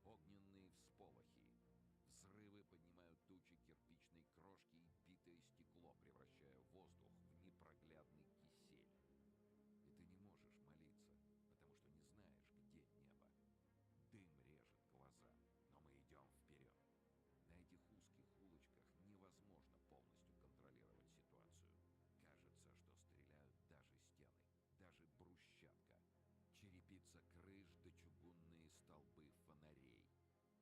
Огненные всполохи. Взрывы поднимают тучи кирпичной крошки и битое стекло, превращая воздух в непроглядный кисель. И ты не можешь молиться, потому что не знаешь, где небо. Дым режет глаза, но мы идем вперед. На этих узких улочках невозможно полностью контролировать ситуацию. Кажется, что стреляют даже стены, даже брусчатка. Черепица крыш да чугунные столбы фонарей.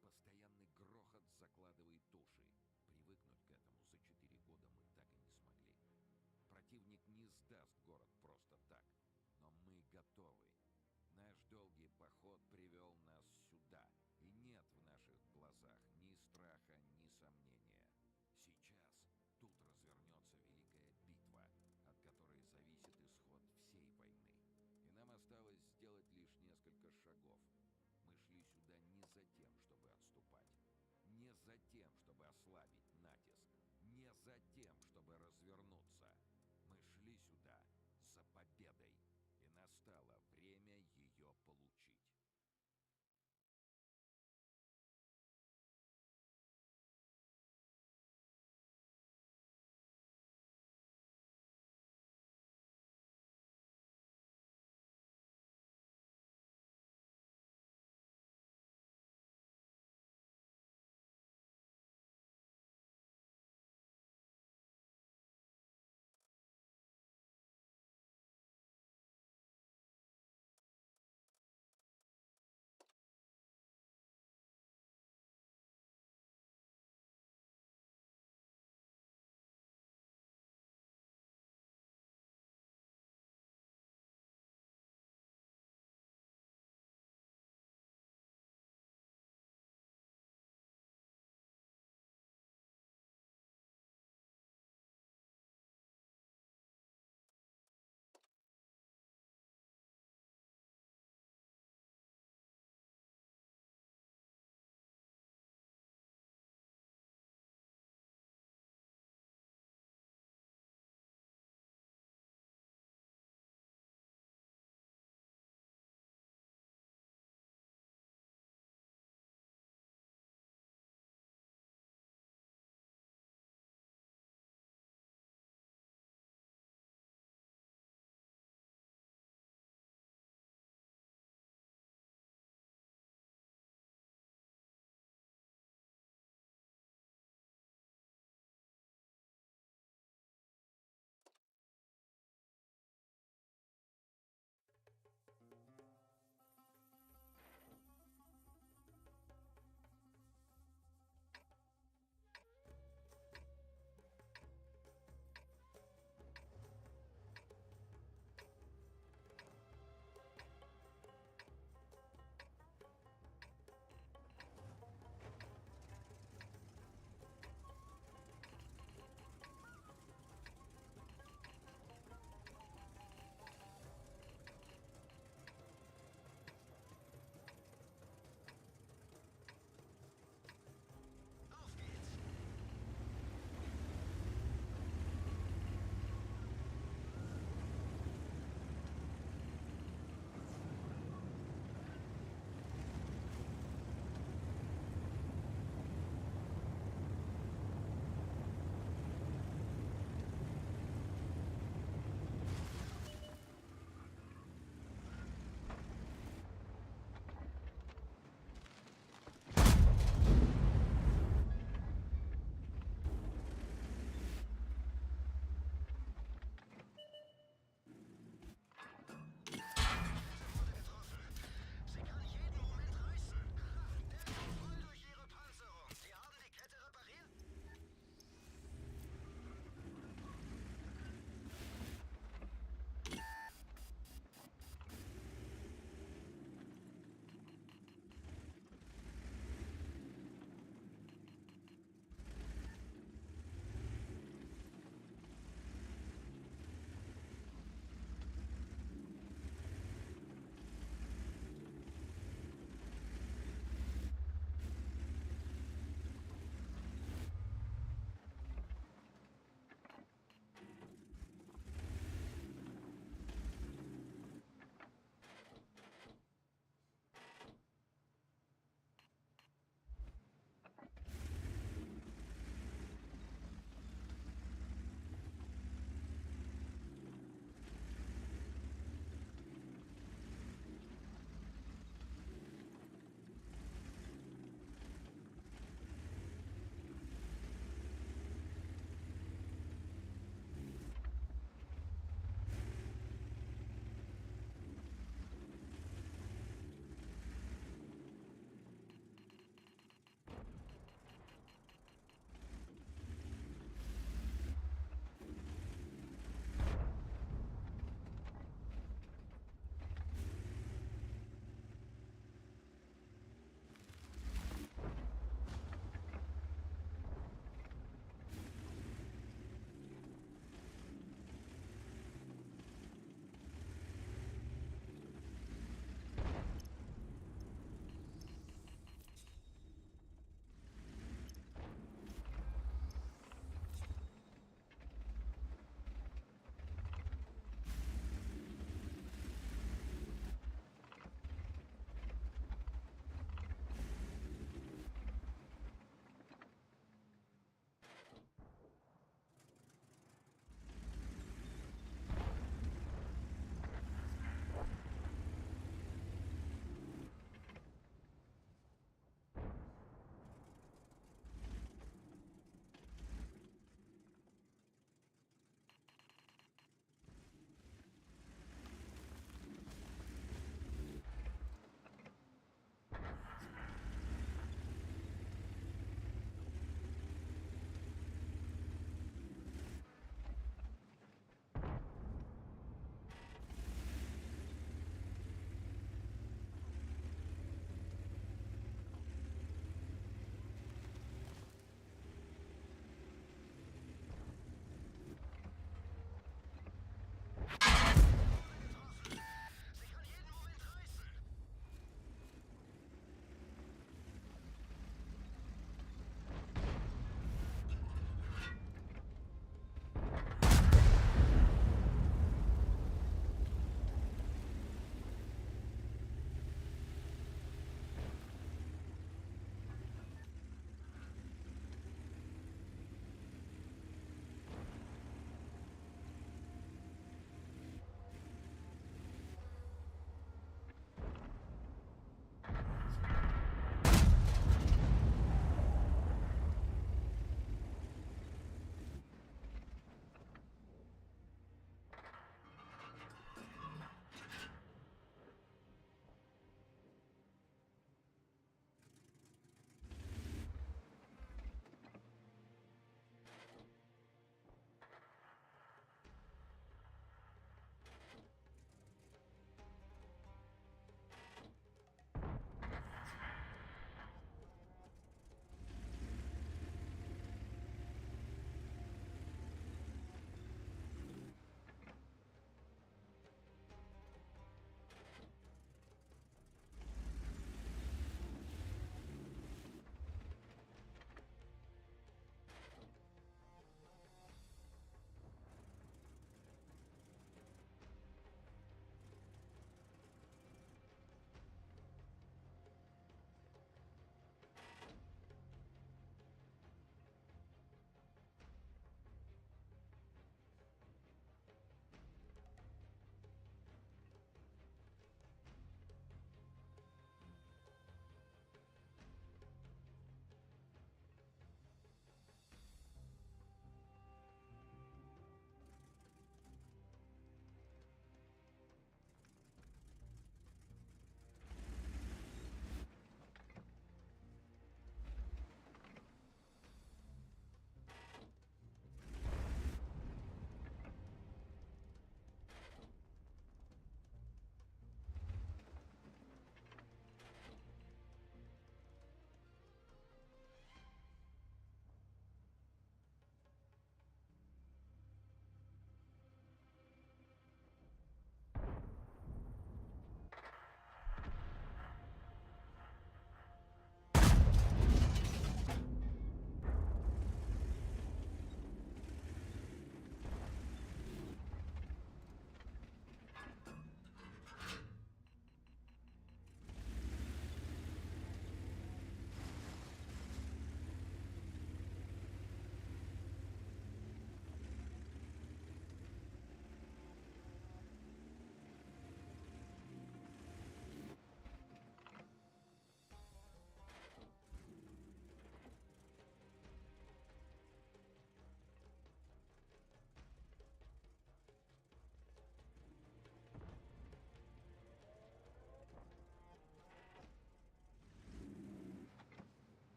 Постоянный грохот закладывает уши. Привыкнуть к этому за 4 года мы так и не смогли. Противник не сдаст город просто так. Но мы готовы. Наш долгий поход привел нас сюда. И нет в наших глазах ни страха, ни сомнения. Сейчас тут развернется великая битва, от которой зависит исход всей войны. И нам осталось сделать лишь несколько шагов. Мы шли сюда не за тем, чтобы отступать. Не за тем, чтобы ослабить натиск. Не за тем, чтобы развернуться. Мы шли сюда за победой. И настало время ее получить.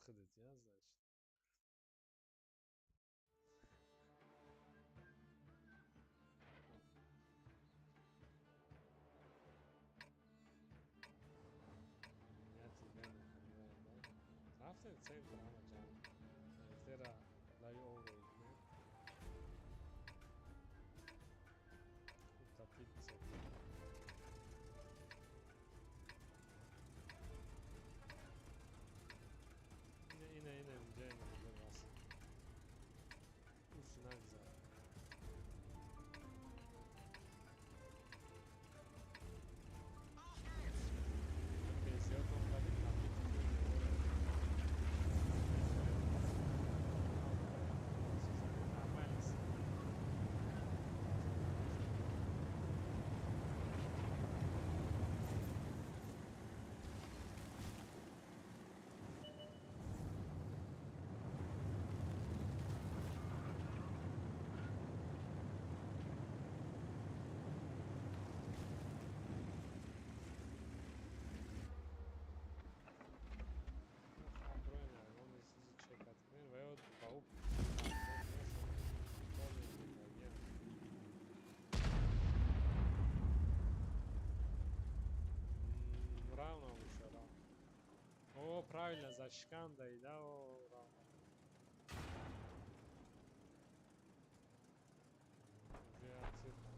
Худат, я, значит. Я тебя не понимаю, да? Рафтем центр, ама ҷан. Зера лаи овро игнем. Утопиться. Ина, ина, инҷа, ина, инҷа бас. Уф, нагзар. Безётон кади тапити. Нормально. Равно мешава. О, правильно, зашканда и да, о, равно. Уже цифра,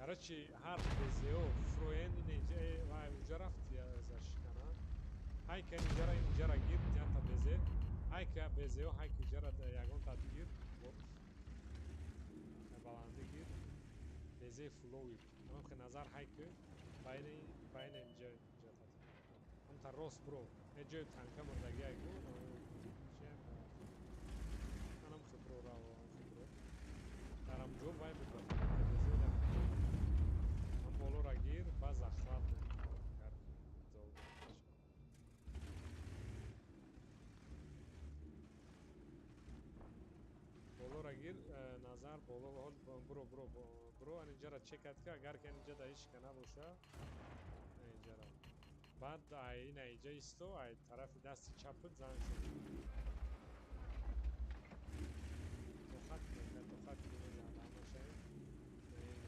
Короче, ҳар БЗО фроен инҷа ва инҷа рафт зашкана. Ҳайка инҷара инҷара гир ята БЗ. Ҳайка БЗО ҳайка инҷара ягон та гир. Баланди гир. БЗ флови. Ам назар ҳайка байна байна инҷа инҷа та. Ам та рост бро. Е ҷои танка мурдаги айгу. Че? Анам хибро раво, хибро. Дарам ҷо вай буд. БЗ дар болора гир, ба захват агар болора гир, назар боло бро бро бро, ан инҷара чекат ка, агар ки инҷа да ҳеч ка набоша, инҷара Баъд ай ина иҷа исто, ай тарафи дасти чапат занг зад. Тоқат кунед, тоқат кунед, ҳамашай.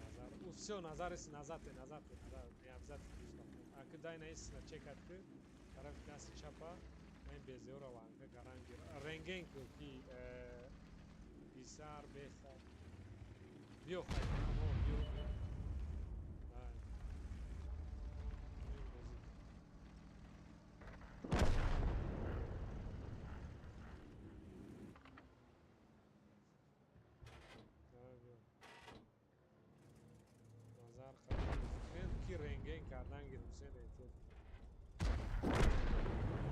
Назар. У всё, назар ист, назате, назате, назар, не обязательно дӯст. Аки дай на ист, на чекат ки тарафи дасти чапа, ин безеора ванга гаранги. Рентген ку ки писар беха. Биё хай, биё, биё. Дай. Назар ки рентген кардан гир Ҳусейн эҳтиёт.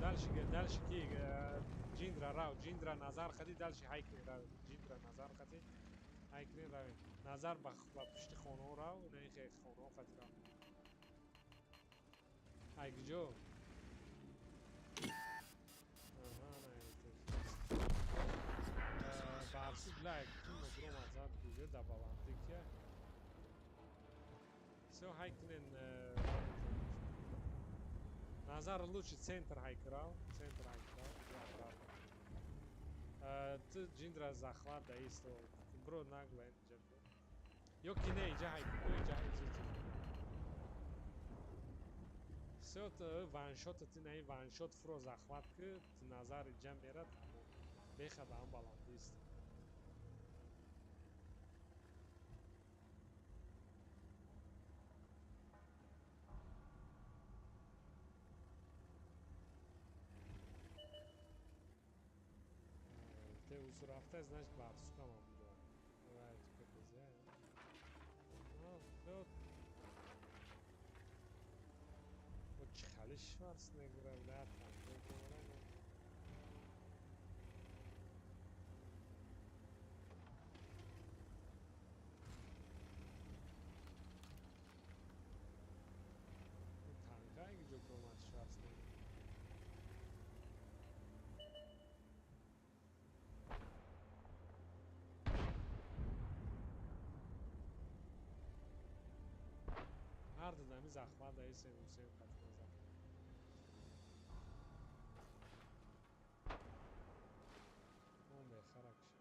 Дальше, дальше ки ҷиндра рав, ҷиндра назар хати, дальше ҳайкли рав, ҷиндра назар хати, ҳайкли рав. Назар ба пушти хонаҳо рав, на ин хе хонаҳо хати рав. Ай куҷо? Аҳа, на эҳтиёт. Барсук лайк, ту мобромад зад куҷо да баландӣ кия? Всё, хайкнен. Назар лучше центр хайкрал, центр хайкрал, обратно. Ты ҷиндра захват да исто, бро нагло инҷа. Ё ки не, иҷа хайк, иҷа иҷа. Всё, ваншот ти наи ваншот фро захват ки назар иҷа мерад, беха ба ҳам баландӣ ист. Те рафта, значит, барсукам буда. Давай, КПЗ. Ну, вот чихали Шварценеггера, бля, там, танка иҷо промад Шварценеггер. Ҳар дудами захмат даисем Ҳусейн қати назар. Он бехарак шуд.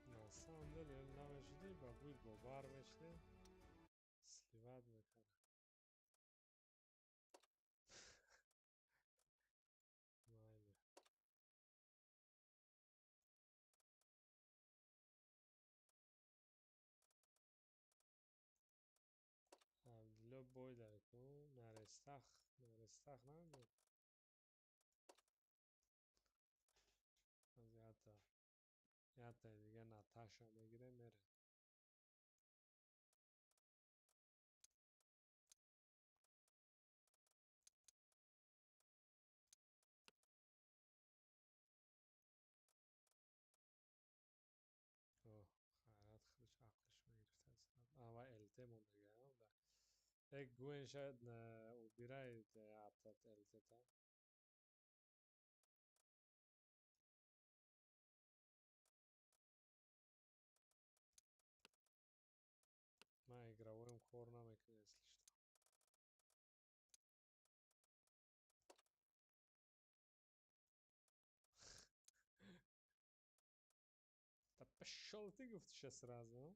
На самом деле намешуди ба бӯи бовар мешуди сливать мекард. Майли. Абдулло бой дар ку нарестах, нарестах набуд. Аз ята. Ята дига Наташа мегире мере. Оҳ, хайрат худаш ақлиш мегирифтааст. Ава ЛТ мондага, да. Гуенша убирает этот ЛТ. Ма игровоем кор намекунем, если что. Да пошел ты, гуфтиша сразу.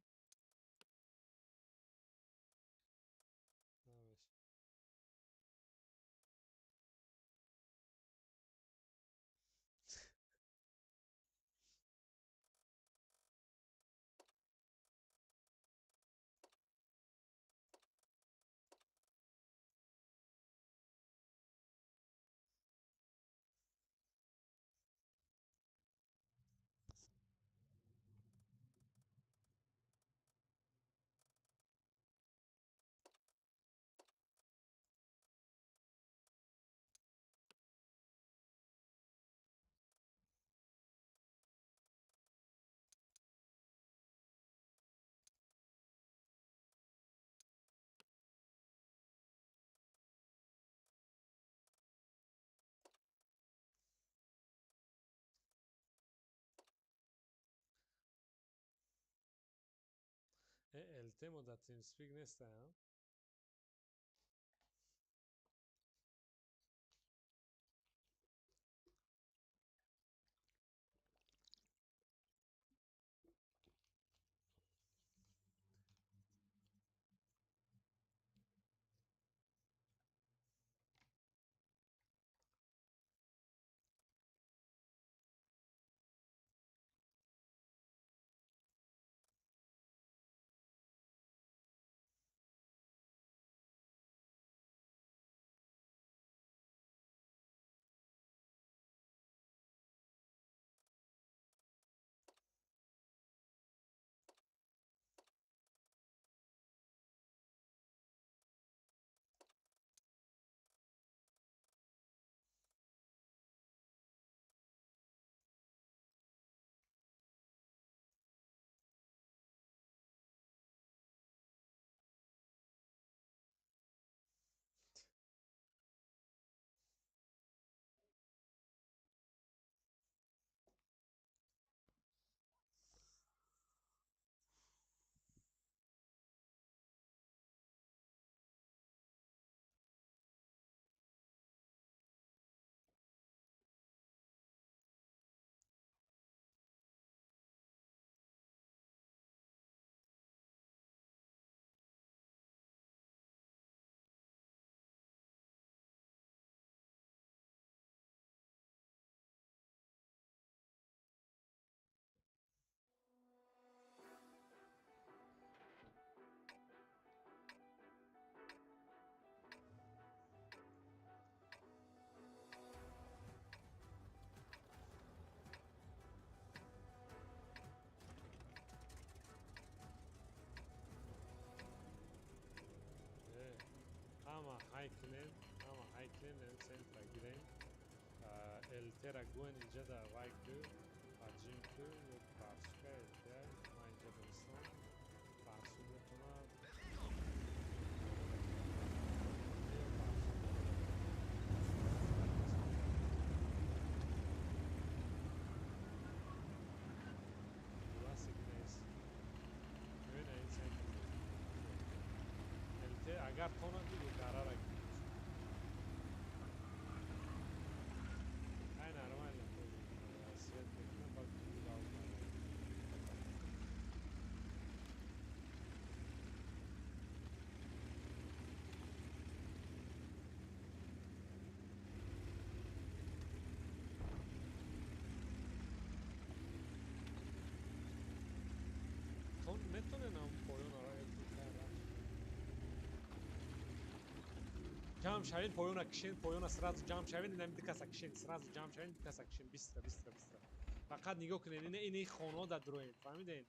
ЛТ мо дар TeamSpeak неста, а? Ҳама ҳай кунем, ҳама ҳай кунем, центра гирем. ЛТ-ра гӯен инҷа да вай ку, ҳаҷим ку, ё барсука ЛТ, ман инҷа бирисам. Барсу метавонад. Агар тонад гарара гирифт. Ай, нормально тоже свет мекунам, баъд гул. Метонем поёнара ҷамъ шавен, поёна кишен, поёна сразу ҷамъ шавен, инами ду каса кишен, сразу ҷамъ шавен, ду каса кишен, бистра, бистра, бистра. Фақат нигоҳ кунед, ина ини хонаҳо дар дуроем, фаҳмидед?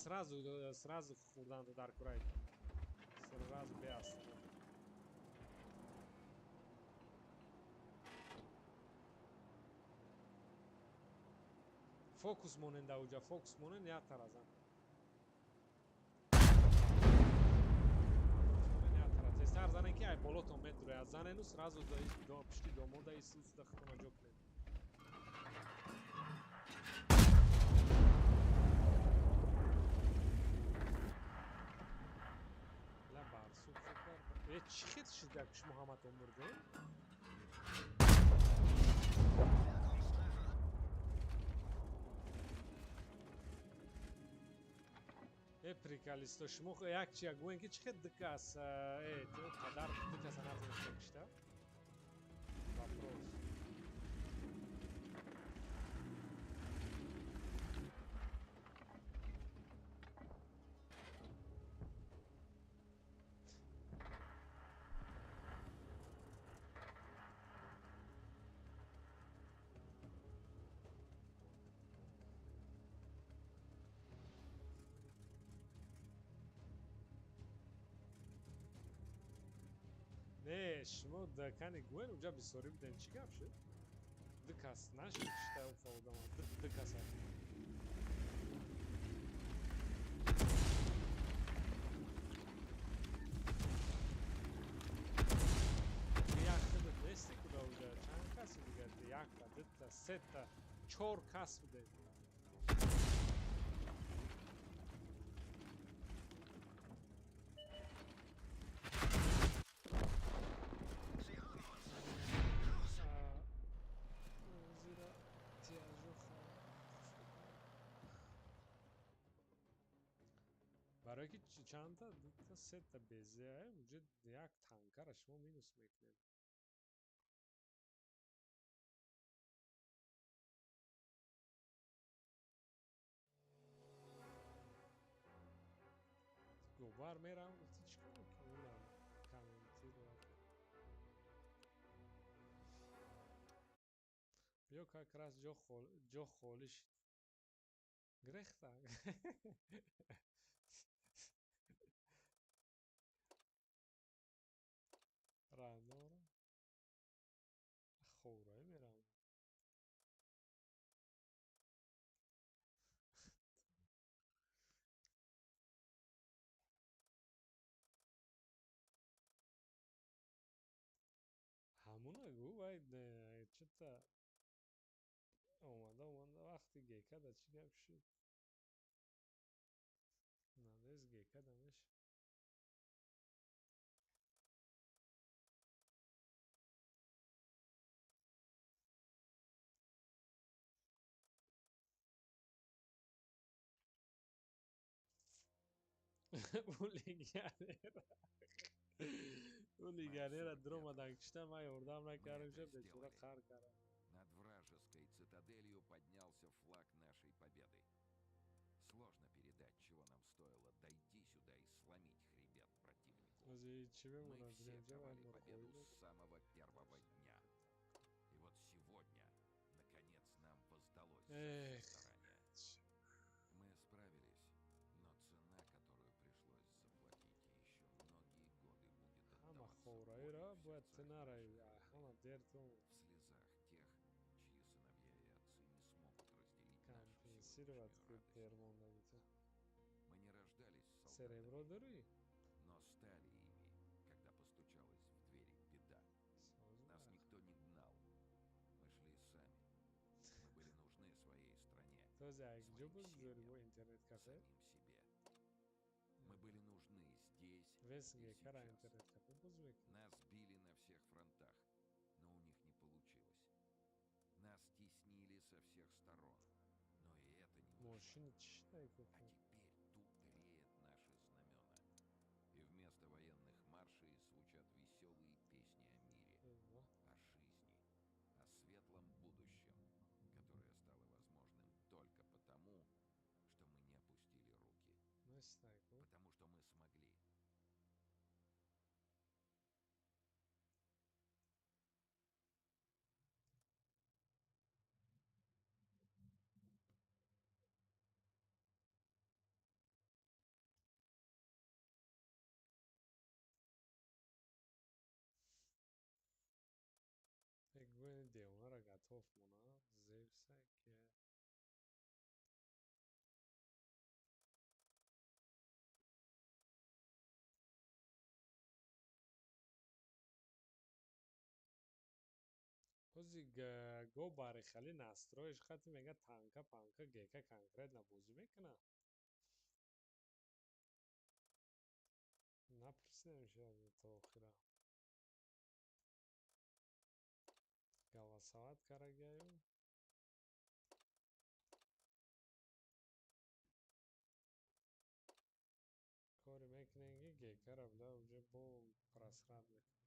Сразу, сразу хӯрдан дар курай. Сразу беаст. Фокус монен дар уҷа, фокус монен, як таразан. болотон медурояд. Занену сразу пишти домода исуста хитона ҷо кунед. Ла барсук фикр. Э, чӣ хел шуд, як шумо ҳаматон мурдем? Э, приколисто, шумо як чи як гӯем, ки чӣ хел ду кас, э, қадар ду каса натонистем кишта? Вопрос. Не, шумо дакани гӯен, уҷа бисёрӣ будем, чӣ гап шуд? Ду кас нашуд кишта уфа одама, ду каса. Як худат нести куда уҷа, чанд каси дигар? Якта, дута, сета, чор кас будем. Зира тиажо. Барое ки чандта, дута, сета безеа, уҷа як танкара шумо минус мекунед. Гобар мерам, гуфти, чӣ кор мекунам? Комментировать. Биё, как раз ҷо холӣ шуд. Грехта. Рандора. Ховрои мерам. Ҳамуна гӯ, вай чита омада омада вақти гекада чӣ гап шуд? Надес гекада мешавад. Ӯ легионера дуромадан кишта, ман ёрдам накардам, Мы это бечора сделали. қар кардам. Над вражеской цитаделью поднялся флаг нашей победы. Сложно передать, чего нам стоило дойти сюда и сломить хребет противнику. Ози чӣ Мы мемонад? все Бирем ҷа вай ковали мурғоӣ. победу с самого первого дня. И вот сегодня, наконец, нам воздалось за все Эх, старания. Мы справились, но цена, которую пришлось заплатить, еще многие годы будет Ҳама отдаваться ховраиро болью в бояд ту сердцах нараи, наших ҳама дер ту в слезах тех, чьи сыновья и отцы не смогут разделить нашу компенсировать сегодняшнюю ки радость. дермондагӣ ту. Мы не рождались Серебро солдатами, дорӣ? но стали ими, когда постучалась в двери беда. Нас никто не гнал. Мы шли сами. Мы были нужны своей стране, Този як ҷо своим боз дорӣ бо семьям, интернет кафе? самим себе. Мы были нужны здесь Вес и гекара сейчас. интернет кафе боз мекунӣ. Нас били на всех фронтах, но у них не получилось. Нас теснили со всех сторон, но и это не вышло. Мошини чӣ шидай А куфа? теперь тут реют наши знамена. И вместо военных маршей звучат веселые песни о мире, Эва. о жизни, о светлом будущем, которое стало возможным только потому, что мы не опустили руки, Нестай ку. потому что мы смогли. Гӯяни девонара готов мона Зевса ки. Ози го бари хали настроиш хати мега танка панка гека конкретно бозӣ мекуна. Напурсидем шояд то охира. Голосовать карагаю. Кори мекунем ки гекара бля уже бо просрат мекунем.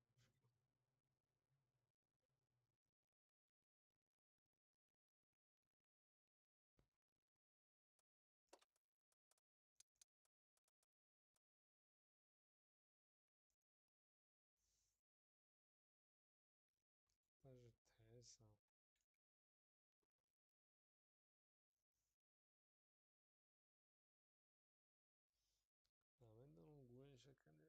Даже ТС. Намедонам гӯенша канем.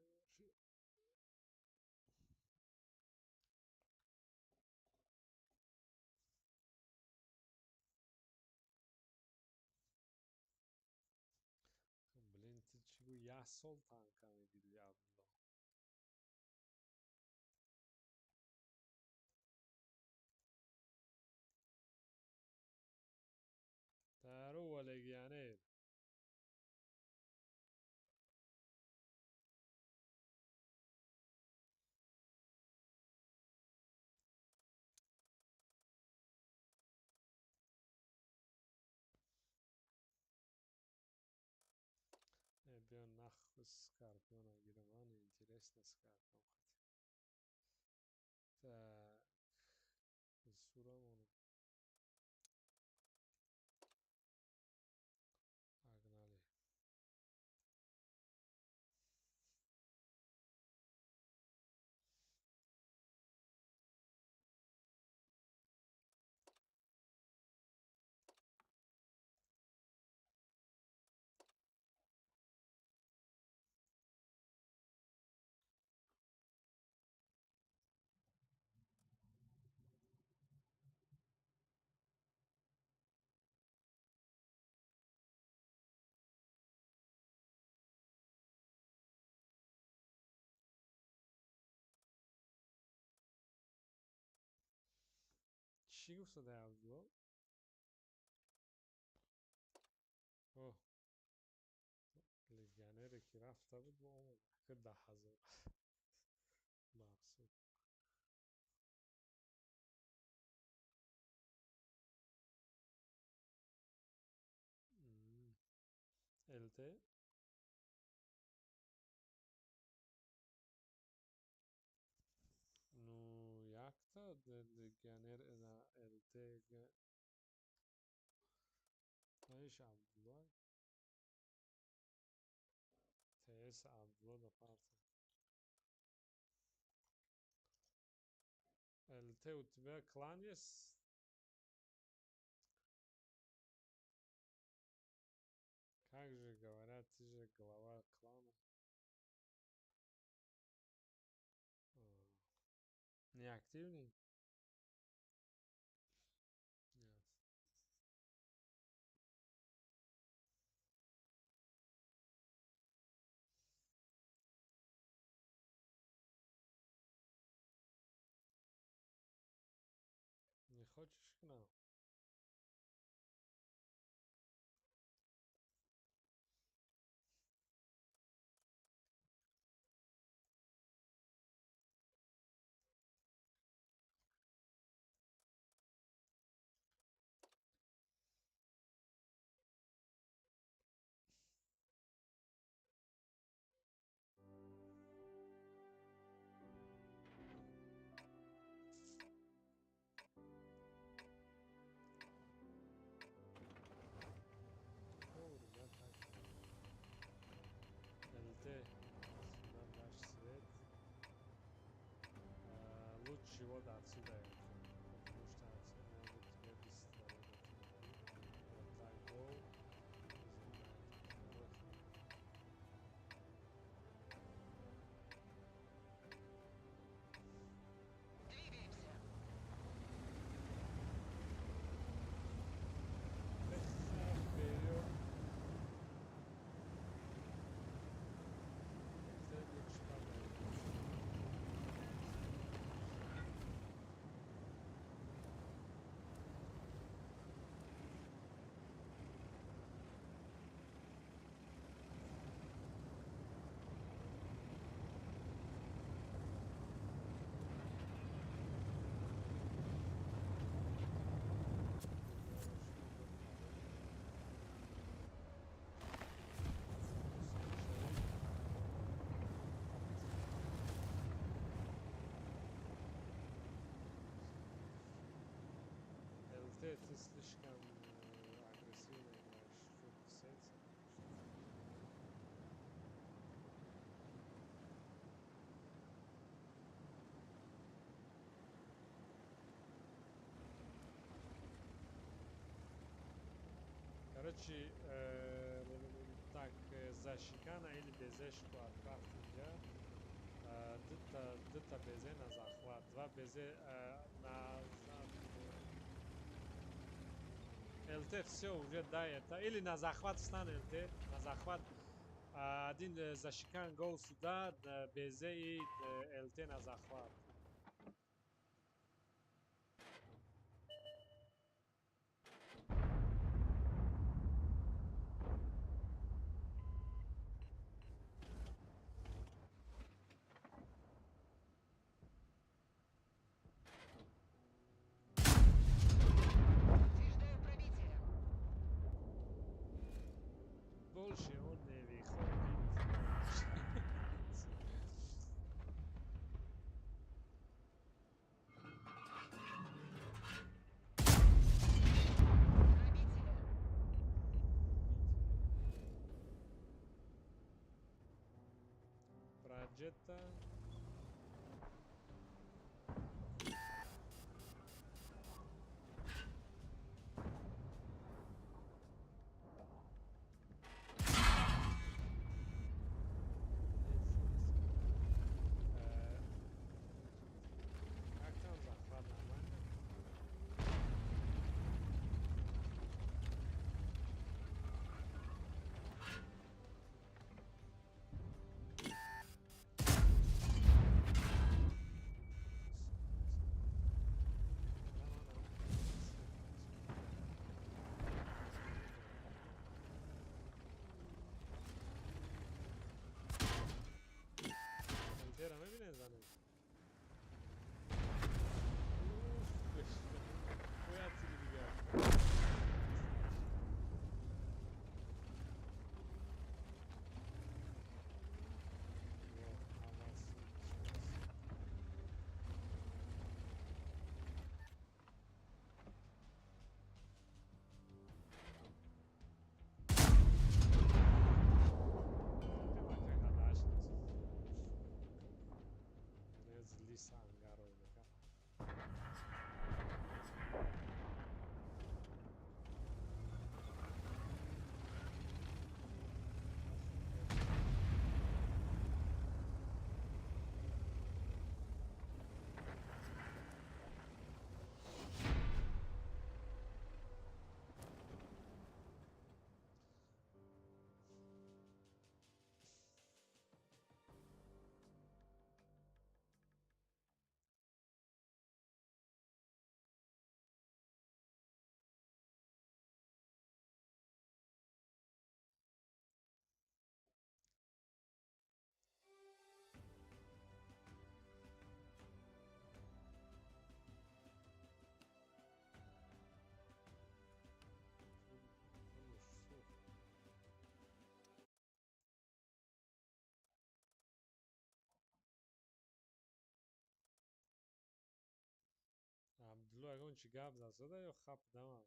Блин, ты чӣ гӯ як сол танка мегирӣ, Абдулло. Здорово, легионер. Биё нахуй Скорпиона гирам, а неинтересно Скорпион хати. Так, сурамону. Погнали. Чӣ гуфтадай Абдулло? О, легионере ки рафта буд бо омад ки 10 000 мақсуд. ЛТ? Ну, якта легионер на ЛТ Наиш Абдулло. ТС Абдулло да парта. ЛТ, у тебя клан есть? Как же говорят, ты же глава клана. А, не активный? Нет. Не хочешь к нам? О, ребята. ЛТ. Сюда наш свет. А, лучше вот отсюда я потому что отсюда могут тебе быстро вот вот так гол. Короче. Двигаемся. Вперед. ЛТ лучше падает. Короче, так, защикана или безешку отправьте инҷа. Дута безе на захват, два безе назад. ЛТ, все, уже дай это. Или на захват стан ЛТ, на захват. Один защикан гол сюда, БЗ и ЛТ на захват. Подтверждаю пробитие. Больше он не выходит. Пробитие. Проджета. Как там захват, нормально? Тера мебинед, занед? Уф, бояд тири дигар. Во, аввал суд шуд. Лиса ангаро мека. Абдулло ягон чӣ гап зад ё хап дама?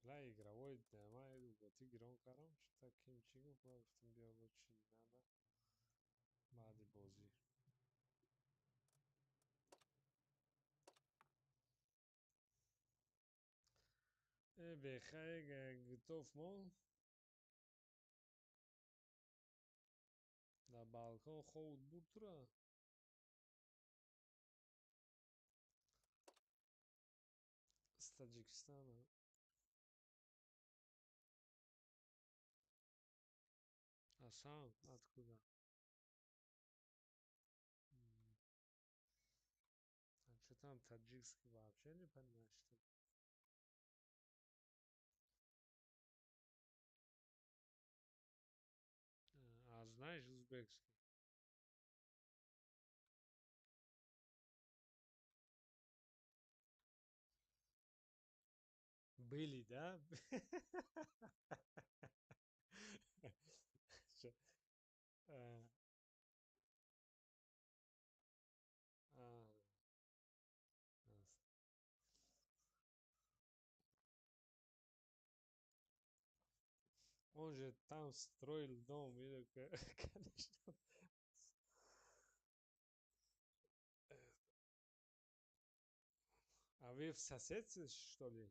Ла игровой дама боти гирон кардам, чита ким чӣ гуфт, ман гуфтам биё бо чӣ надо баъди бозӣ. Э, бехай готов мо дар балкон ховуд буд тура. С Таджикистана. А сам откуда? А что там, таджикский вообще не понимаешь, что ли? А знаешь узбекский? Были, да? Чё? А, ясно. Он же там строил дом, или конечно. А вы в соседстве, что ли?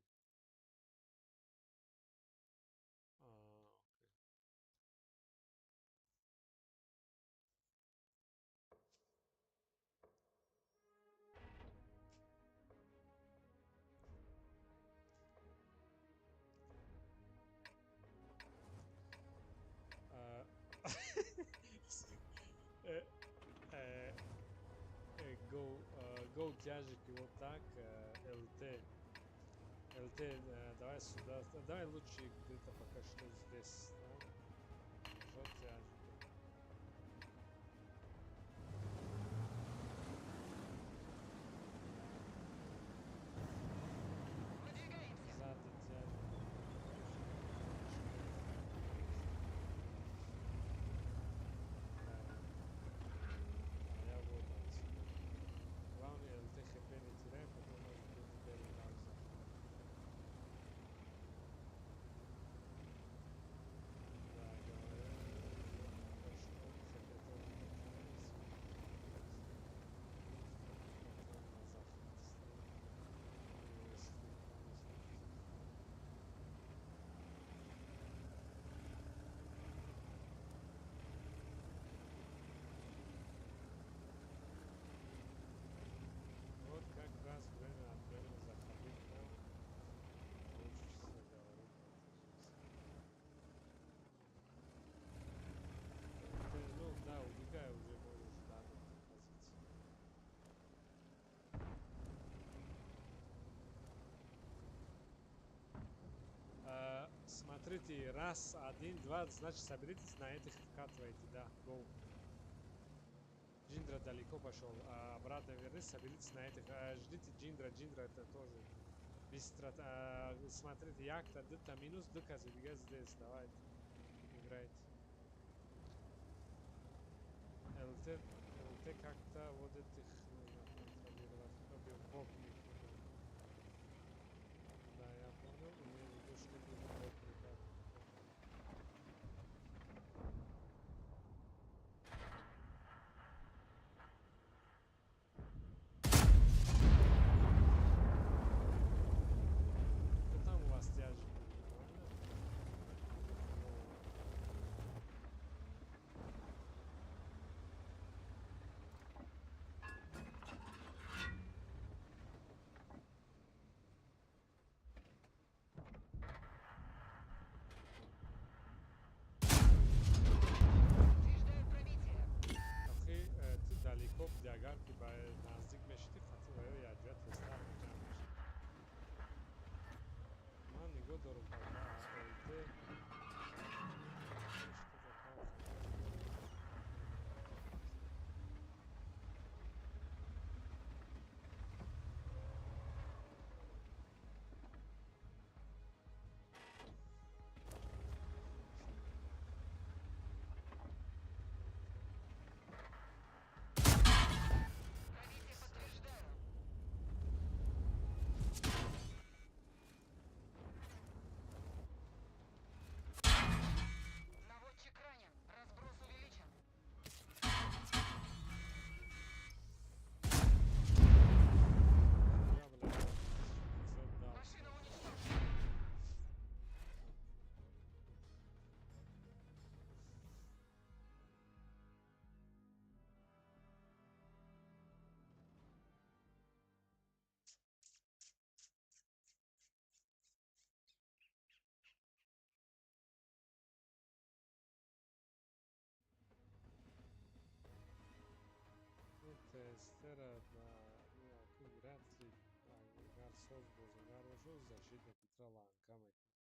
Тяжики вот так, ЛТ. ЛТ, давай сюда, давай лучше где-то пока что здесь, да? Хорошо, тяжики. Выдвигаемся. Сзади тяжики. Да. А я вот отсюда. Главное, ЛТ ХП не теряй, потом может быть перегнался. Да, говорю, пока что ХП тоже не теряется. Потом на захват стоит. Ну, если полностью захват. Вот как раз время от времени заходить к нам. Научишься говорить на таджикском. Ты, ну да, убегай уже, можешь, да, на эту позицию. Смотрите, раз, один, два, значит, соберитесь на этих, вкатывайте, да, go. Джиндра далеко пошел, а обратно вернись, соберитесь на этих, ждите Джиндра, Джиндра это тоже быстро, смотрите, якта, дта минус, дка забегай здесь, давайте, играйте. ЛТ, ЛТ как-то вот этих нужно контролировать, чтобы в бок не ходил. Да, я понял, имею в виду, чтобы в бок ребят не ходили. Да там у вас тяжики, нормально? Или фигово? Подтверждаю пробитие. Охи, ту далеко буди, агар ки ба наздик мешидӣ, хати ва ё якҷоя тезтар ҷамъ мешид. Ман нигоҳ дорум пока ЛТ что-то там. Пробитие подтверждаю. Наводчик ранен. Разброс увеличен. Я, бля, 1500 дал. Машина уничтожена. Ну, тестера на, ну, аку вряд ли, агар соз бозигар бошад, защитник итра ланка мекунад.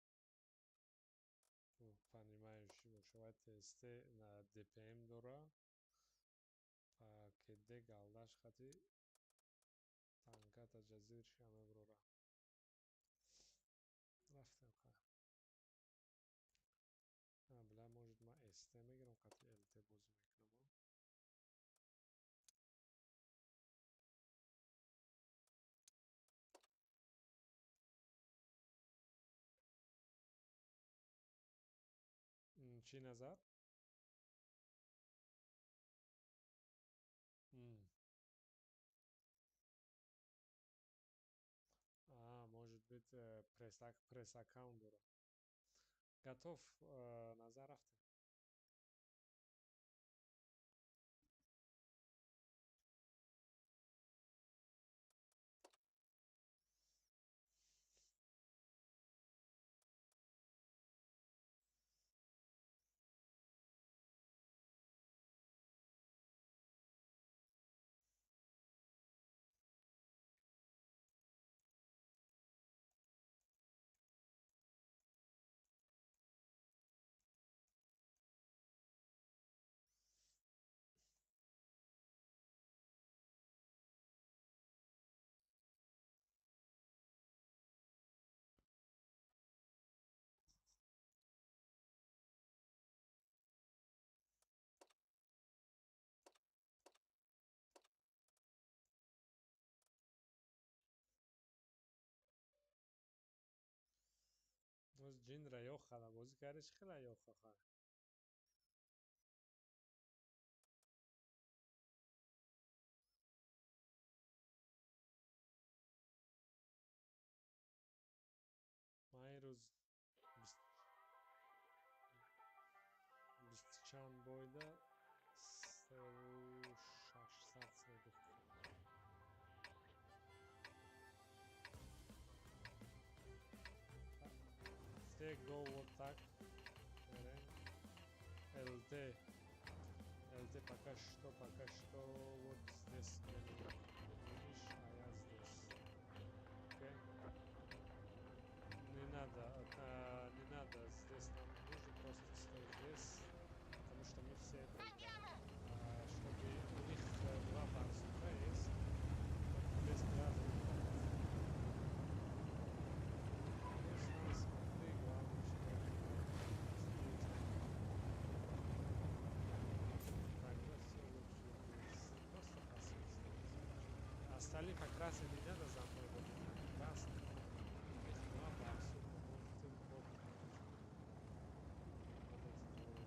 Ну, понимающий бошад, ТСТ на ДПМ дора, па КД галдаш хати танката ҷазирша меброра. Рафтем ха. А, бля, может, ма СТ мегирам, хати ЛТ бозӣ мекунам, а? Чӣ назар? М. А, может быть, пресс-аккаунт дора. Готов, назар рафтем. Рӯз ҷинра ёхада бозӣ карди, чӣ хела ёхаха? Ман ин рӯз бисту чанд бойда 3600 снегов. Все go вот так. ЛТ. ЛТ пока что вот здесь видишь, а я здесь. Окей. Не надо, не надо, здесь нам нужно просто стоять здесь, потому что мы все, чтобы у них два барсука есть, без раза. Смотри, главное, что тогда все лучше будет. Просто пасуй. Остальные покрасили, не надо за мной, вот красный. Их два барсука, может, ты вот эти двое.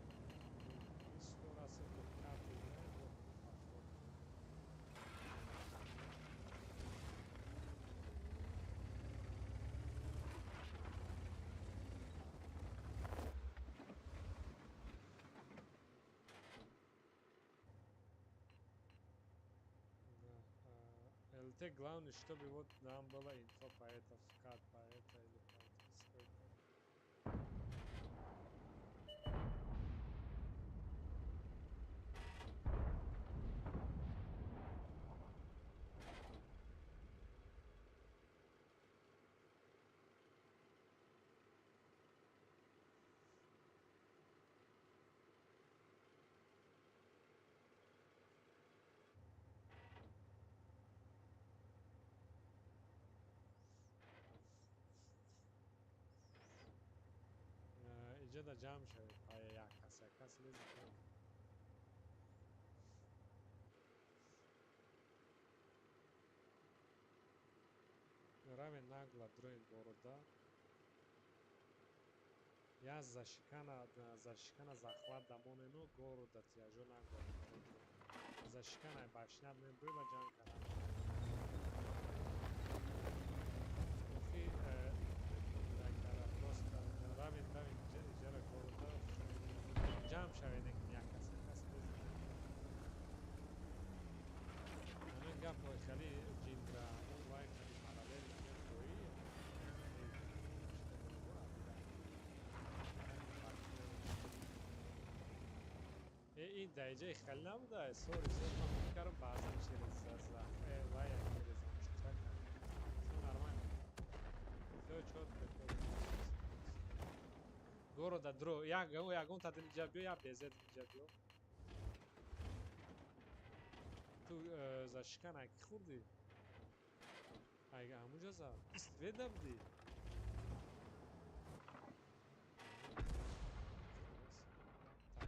И 100 раз это карты играют, вот пошло. Да, ЛТ главное, чтобы вот нам была инфа по это, вкат по это или по это сколько. Иҷода ҷамъ шавед пая як кас, як кас лезет. Равен нагло дроин города. Я зашикана захват дамонено города тяжо нагло. Зашикана башнят не было ҷанг кардан. Охи просто равен равен иҷара города ҷамъ шавед як кас, як кас лезет. Ҳамин гапҳои хеле ҷиндра вай хеле параллел мехоҳӣ. Ин даиҷаи хеле набуда, сори, сори, ман фикр кардам баъзан через вай через амштака. Всё нормально. Всё чётко. Города дро, ягон та инҷа биё, я безед инҷа биё. Ту зашикан ай ки хӯрдӣ? Ай ҳамунҷо зад. Веда будӣ?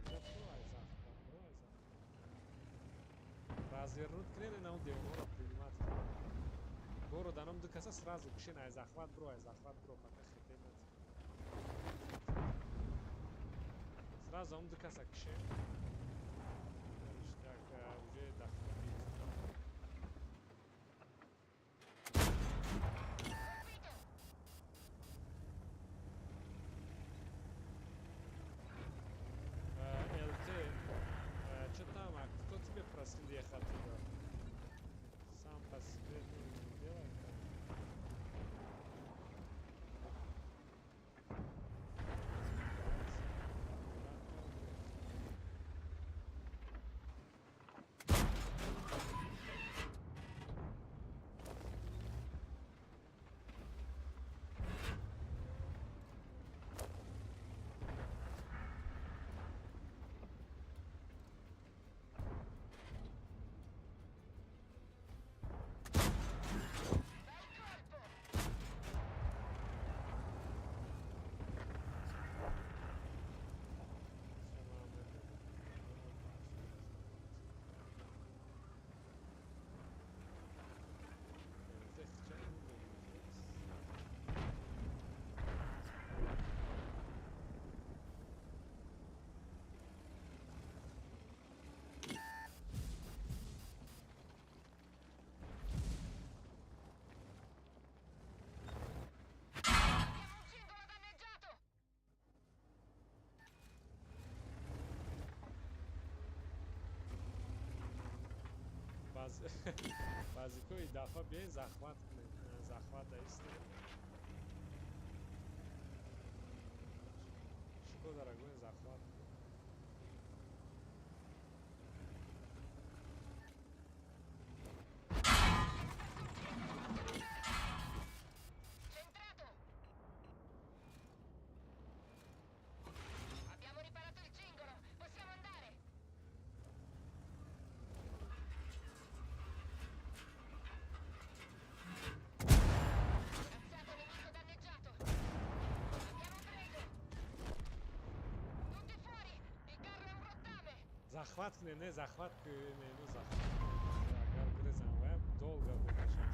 Тогда бро, ай захват, бро, ай захват. Развернуть кунед, на он девонро принимать. Города нам ду каса сразу кушен, ай захват, бро, ай захват, бро, пока хете над. Сразу он ду каса кушен. Так, уже доход. ЛТ, что там, а кто тебе просил ехать туда? Сам по себе не делай. Базикои дафъа биёен, захват кунем, захват даистем. Шкода рагоен захват кунем. Centrato! Abbiamo riparato il cingolo! Possiamo andare! Corazzato nemico danneggiato! Abbiamo preso! Tutti fuori! Il carro è un rottame! Захват кунем, не захват кунем, ну захват кунем. Агар гурезам ваям долго мекашад.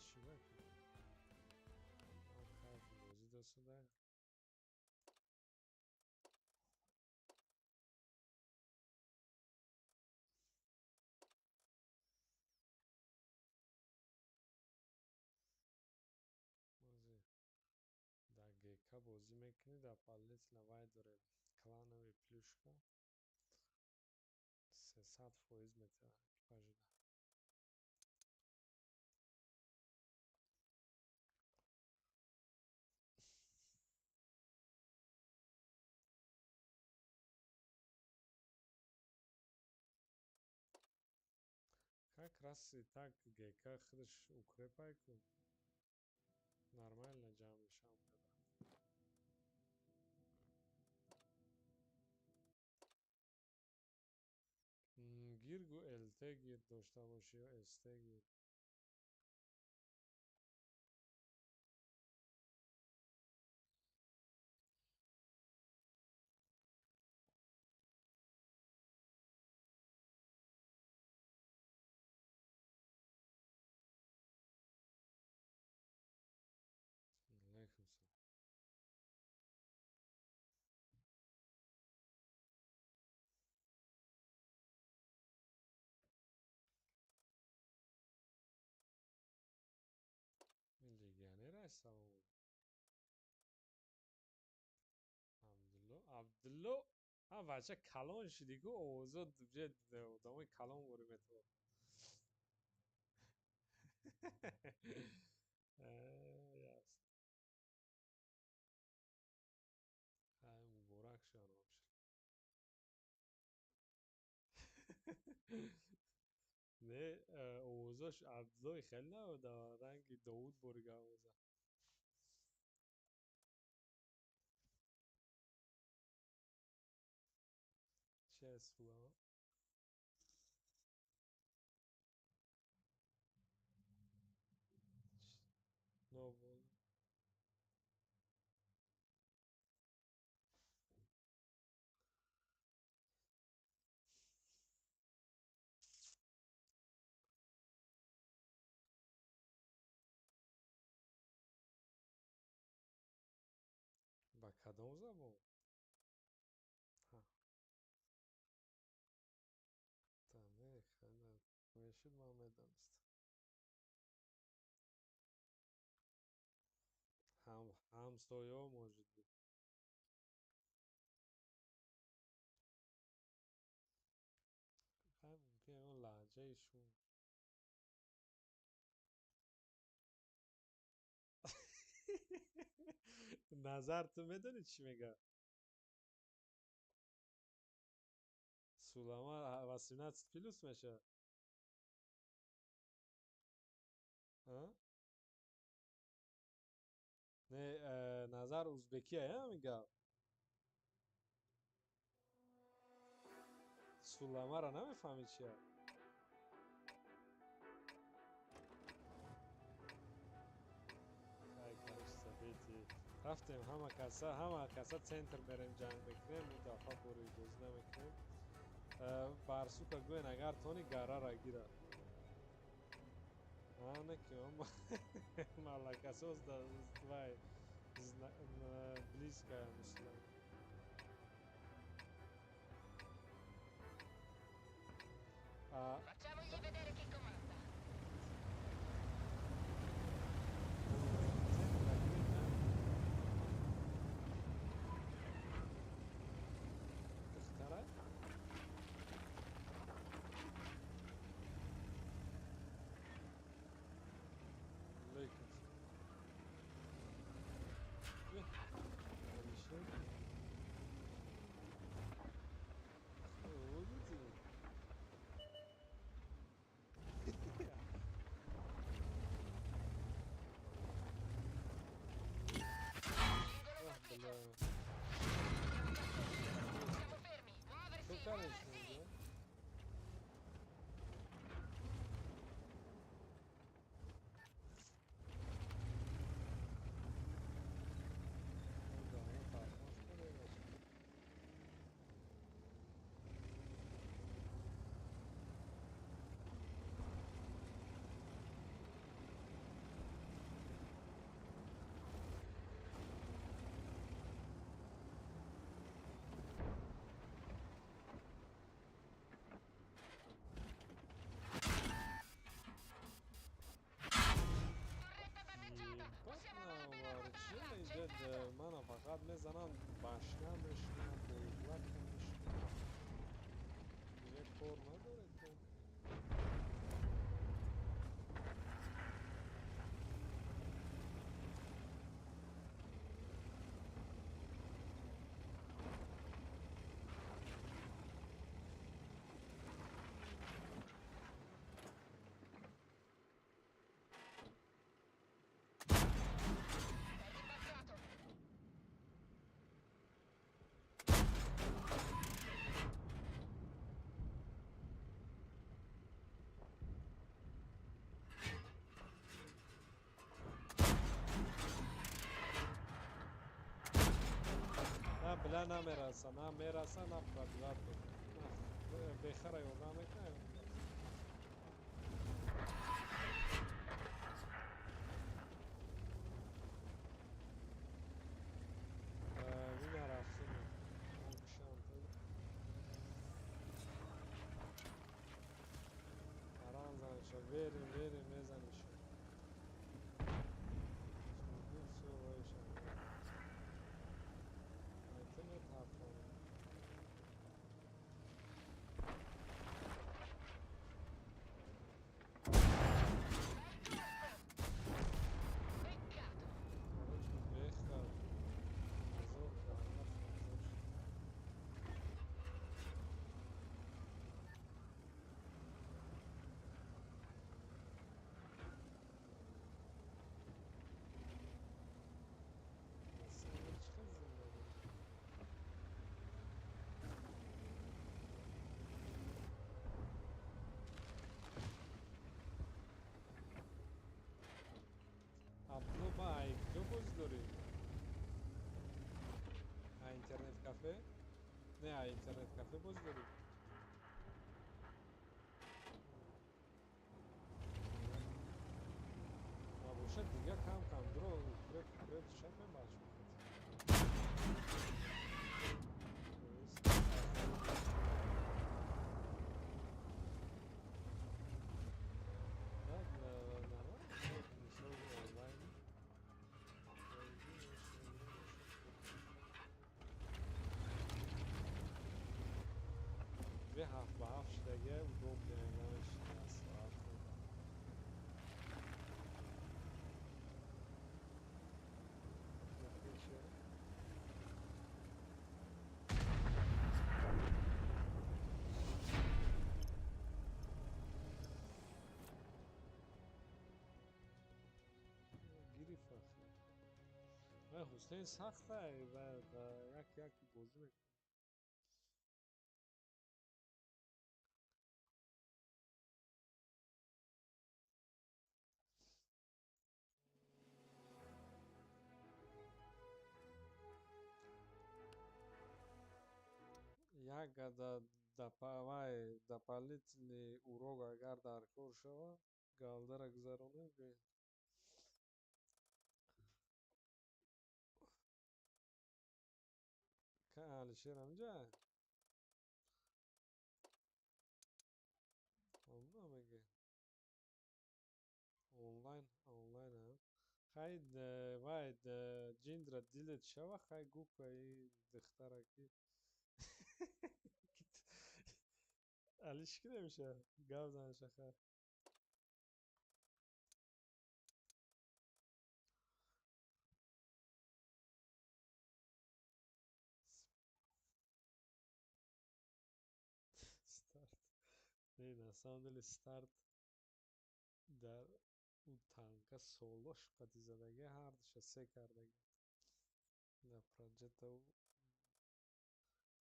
Чӣ мекунем? Кайфи бозӣ досуда. Бозӣ дар ГК бозӣ мекунӣ, дар параллельно вай дорем клановый плюшка 300% метавад экипажида. Как раз и так ГК худаш укрепай ку нормально ҷамъ мешавам. Гиргу ЛТ гир дошта бошӣ ё СТ гир. Алейкум салом. Легионер ай, салом. Абдулло, Абдулло, ҳа бача калон шидӣ ку, овозот одамои калон ворӣ метавон. Ясно. Ай, муборак шавад вообще. Не, овозош Абдуллои хеле набуда, ранги Довуд борига овоза. Чи аст хубам? Нобол. Ба кадом забон? Ҳа. Та не, хеле мешуд, ман медонистам. Ҳамсоё может быть. Хай, мумкин ягон лаҳҷаи шум. Назар, ту медонӣ чӣ мегӯяд? Сулама 18+ мешавад? А? Не, Назар узбекия ҳамин гап. Суламаро намефаҳмӣ чия? Рафтем ҳама каса центр мерем ҷанг мекунем, ин дафъа бори бозӣ намекунем. Барсука гӯен агар тони гарара гира. Ана ки малакасоз да вай близкая муслим. Facciamogli vedere chi comanda. Siamo fermi. Muoversi, muoversi. Мана фақат мезанам башна мешинам, бойлак мешинам. Дига кор надоред то. На бля намераса, на мераса, на пробиват мекунад. Бехара ёрдам мекунад. Вина рафтем. Аран занеша, верим, верим, мезанеша. Всё, вайша. Абдулло, ба ай куҷо бозӣ дорӣ? А интернет кафе? Не, а интернет кафе бозӣ дорӣ? Набошад дига кам кам дуро креп креп шапем бачо. Ҳафт ба ҳафт шудага удобно намешинад. Гирифт ахи. Ҳусейн сахта ва як як бозӣ мекунад. Ҳай дополнительный урок агар дар кор шавад, галдара гузаронем, биёед. Ка Алишер ҳаминҷа? Мега. Онлайн, онлайн ҳам. Хай вай ҷиндра дилет шава, хай гӯ ка и духтара ки Алиш ки намешавад? Гап занаша хай. Старт. Не, на самом деле старт дар ӯ танка солош қати задаги, ҳардуша се кардаги. Дар проҷета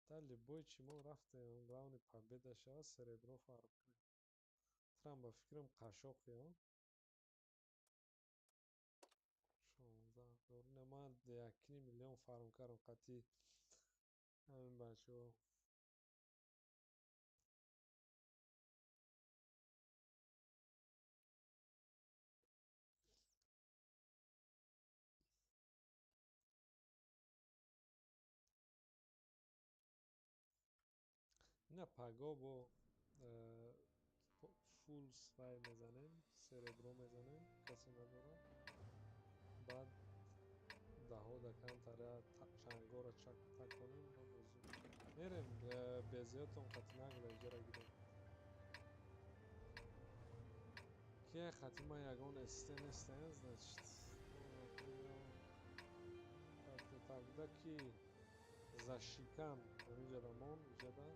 да любой чи мо рафтем, главный победа шава, серебро фарқ кунем. Трам ба фикрам қашоқи он. 16 ина ман 1,5 миллион фарм кардам қати ҳамин бачаҳо. Ина паго бо фул свай мезанем, серебро мезанем, касе надорад. Баъд даҳода камтара чангора таконем ва бозӣ. Мерем безиётон қати нагла иҷара гирем. Ки хати ман ягон СТ нестем, значит. Тогда ки зашикан ҳаминҷода мон, иҷада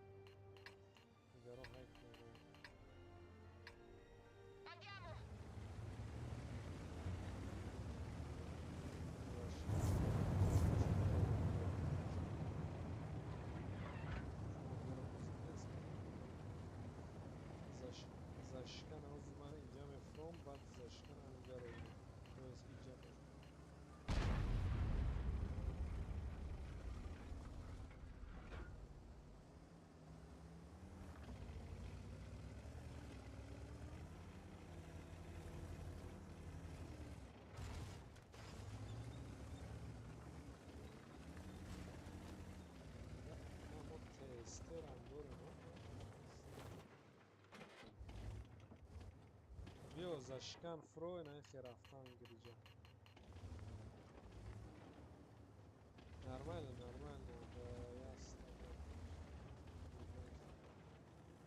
дигаро ҳайк мегӯям. Andiamo! Зашикан ҳозир ман инҷа мефуром, баъд зашикан ҳаминҷа ро то есть иҷа мезанам. Мо тестерам дорем. Биё зашикан фуро, ина хе рафтан гириҷа. Нормально, нормально, да ясно.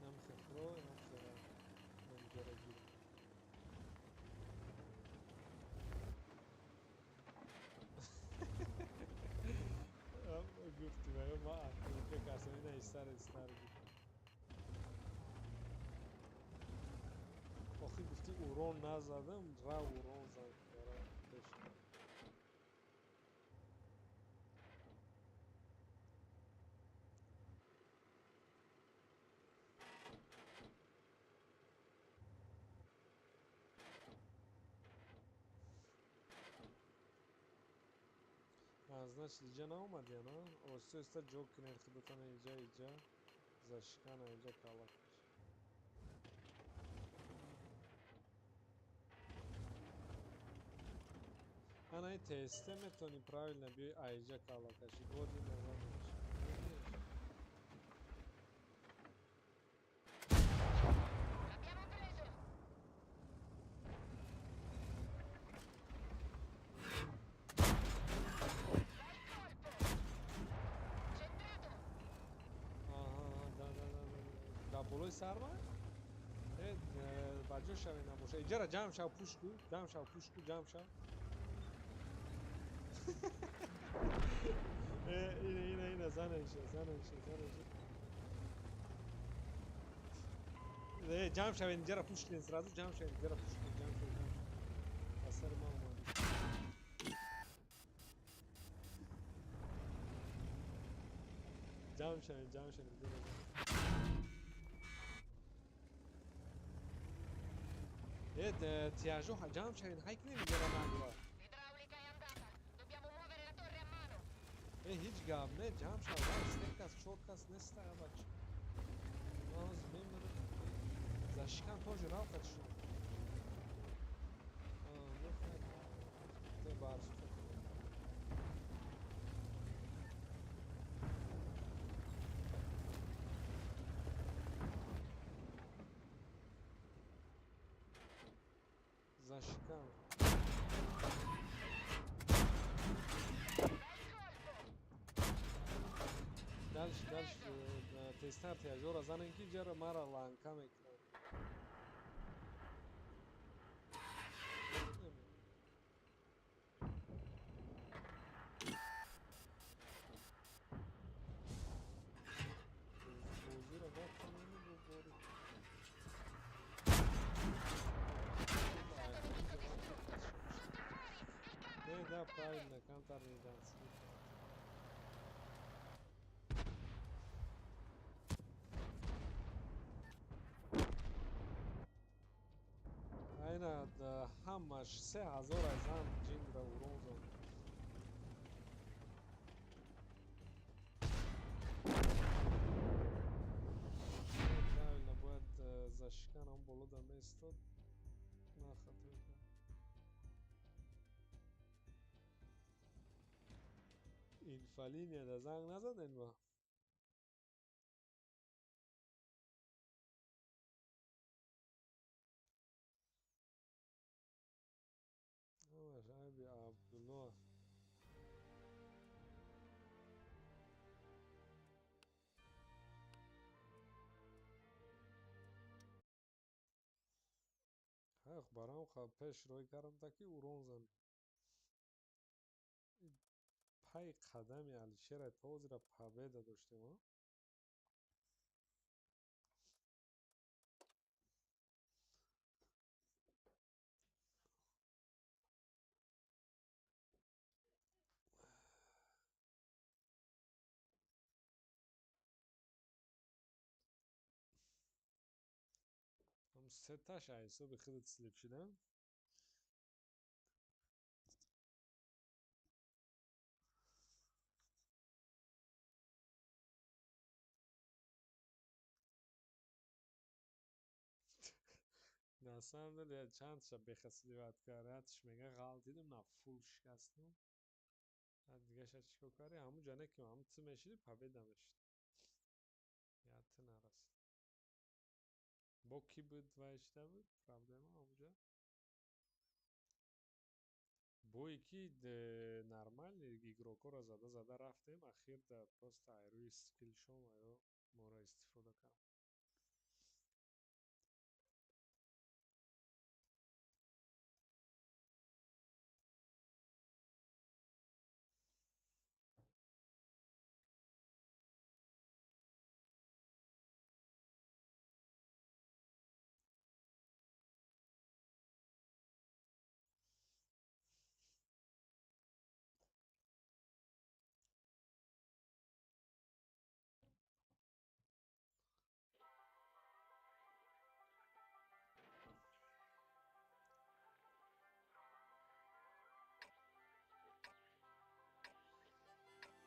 Намхе фуро, намхе ҳаминҷаро гирем. Гуфти ва ё ма акнука касам ина истар истар гуфт. Охи гуфти урон назадам, ра урон зад бара пеш. Значит, иҷа наомадӣ, ана? Оҳиста оҳиста ҷо кунед худатона иҷа, иҷа, зашикана иҷа калла каш. Ана и ТСТ метавонӣ правильно биёй аиҷа калла кашӣ, боди назар намешавад. Abbiamo preso! Bel colpo! Centrato! Аҳа, да, да, да, да. Дар болои сарма? Э, ба ҷо шаве набоша. Иҷара ҷамъ шав, пуш ку, ҷамъ шав, пуш ку, ҷамъ шав. Э, ина, ина, ина, занеша, занеша, занеша. Э, ҷамъ шавед, иҷара пуш кунед сразу, ҷамъ шавед, иҷара пуш кунед, ҷамъ шавед, ҷамъ шавед. Ба сари ман омад. Ҷамъ шавед, ҷамъ шавед, иҷара ҷамъ. Э, тиажо ҷамъ шавед, ҳай кунед иҷара нагла. L'idraulica è andata! Dobbiamo muovere la torre a mano! Э, ҳеҷ Гап не, ҷамъ шав, се кас, чор кас неста, бача. Ман ҳозир мемирам. Зашикан тоже рафт шуд. Барсу. Зашикан. Дальше, дальше, тезтар тиажора занем, ки ҷара мара ланка мекунад. Бозиро вақтамени бубори. Nemico distrutto! Tutti fuori! Il carro Не, да, armato! правильно, камтар медиҳанд. Айна ҳамаш 3000 аз ҳам ҷингра урон зад. Правильно, бояд зашикан ҳам боло да меистод. На хато кард. Инфолиния да занг назаден ба? Ҳамаш айби Абдулло. Ҳақ барам пеш рӯй кардам, та ки урон занем. Пай қадами Алишера то ҳозира победа доштем, а? Ҳам сеташ аз ҳисоби худат слип шудам. На самом деле чандша беха сливать кард. Ятш мега ғалтидим, на фул шикастам. Дигаша чӣ кор кардӣ? Ҳамун ҷа не ки ҳамун ту мешиди, победа мешид. Я ту нарасид. Бо кӣ буд вай шида буд? Проблема ҳамунҷа. Бое ки нормальный игрокҳоро зада зада рафтем, ахир да просто ай рӯи скиллшон ё моро истифода кард.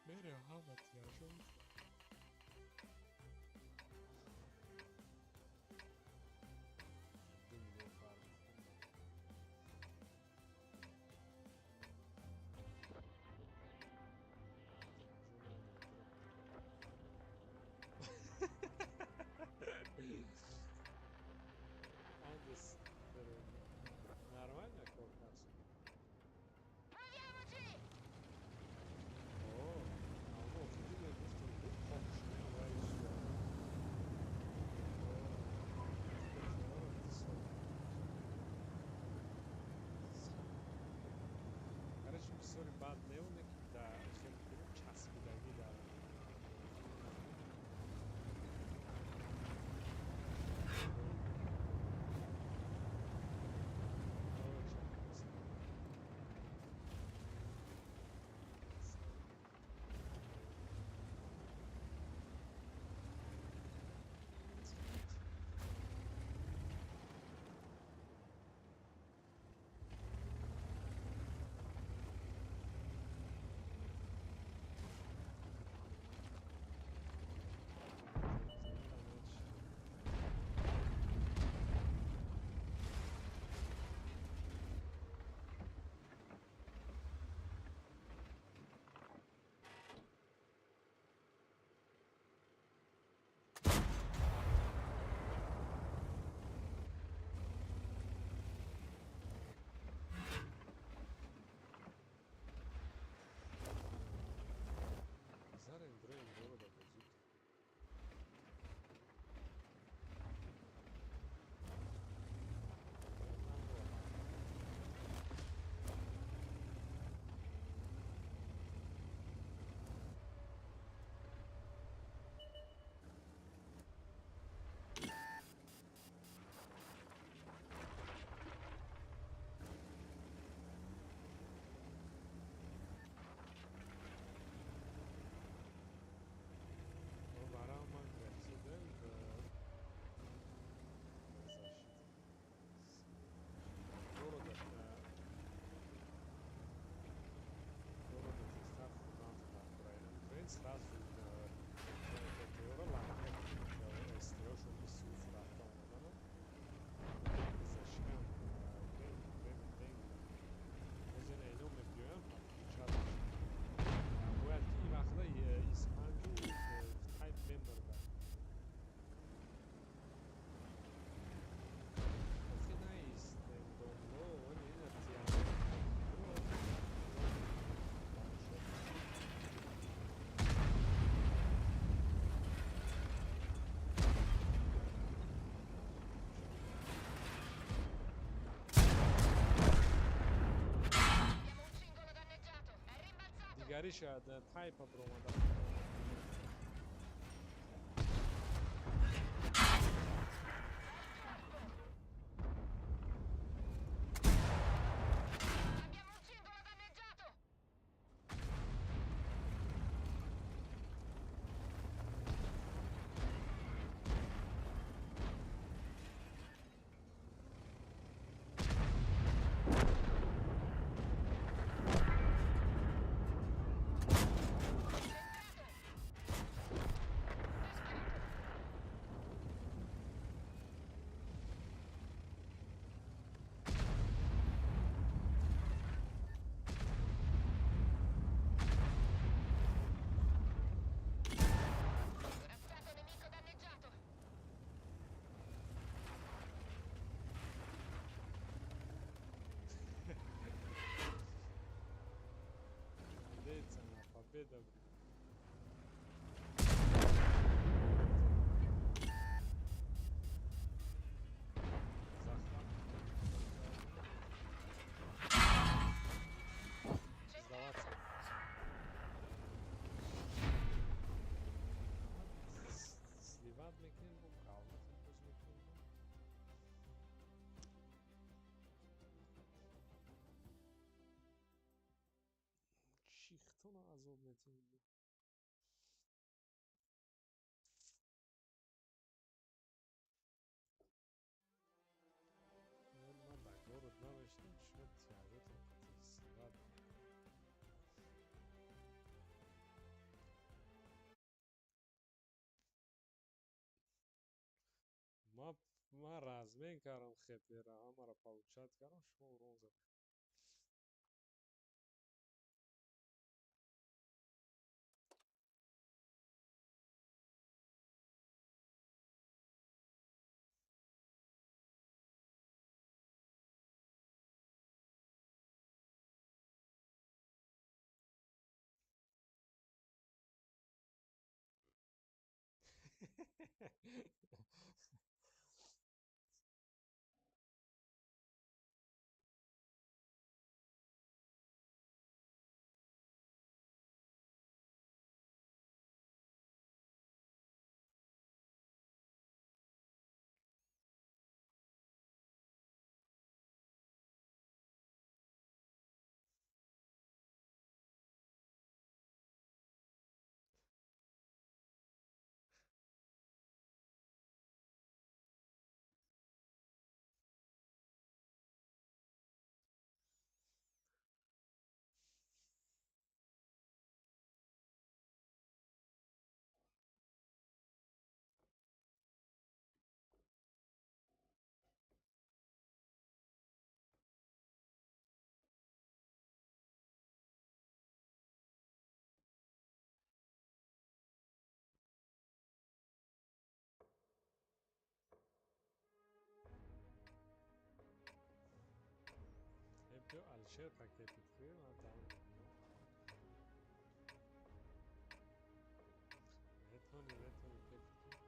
Мерем ҳама тиражо. 2 миллион фарқ. Андес нормально кор кард. Proviamoci! О, Дигариша тайпа биромада. Abbiamo un singolo danneggiato! Corazzato nemico danneggiato! Молодец, она победа, блин. Захват. Сдаваться. Сливать мекунем бо калматем боз мекунем. Чихтона азоб метем. Ман дар город намешинам, шумо тияготон қати сливать. Ман размен кардам хепера, ҳамаро получать кардам, шумо урон задед. Биё, Алишер, пакетит ки ман тамом. Метавонӣ кепит кунӣ.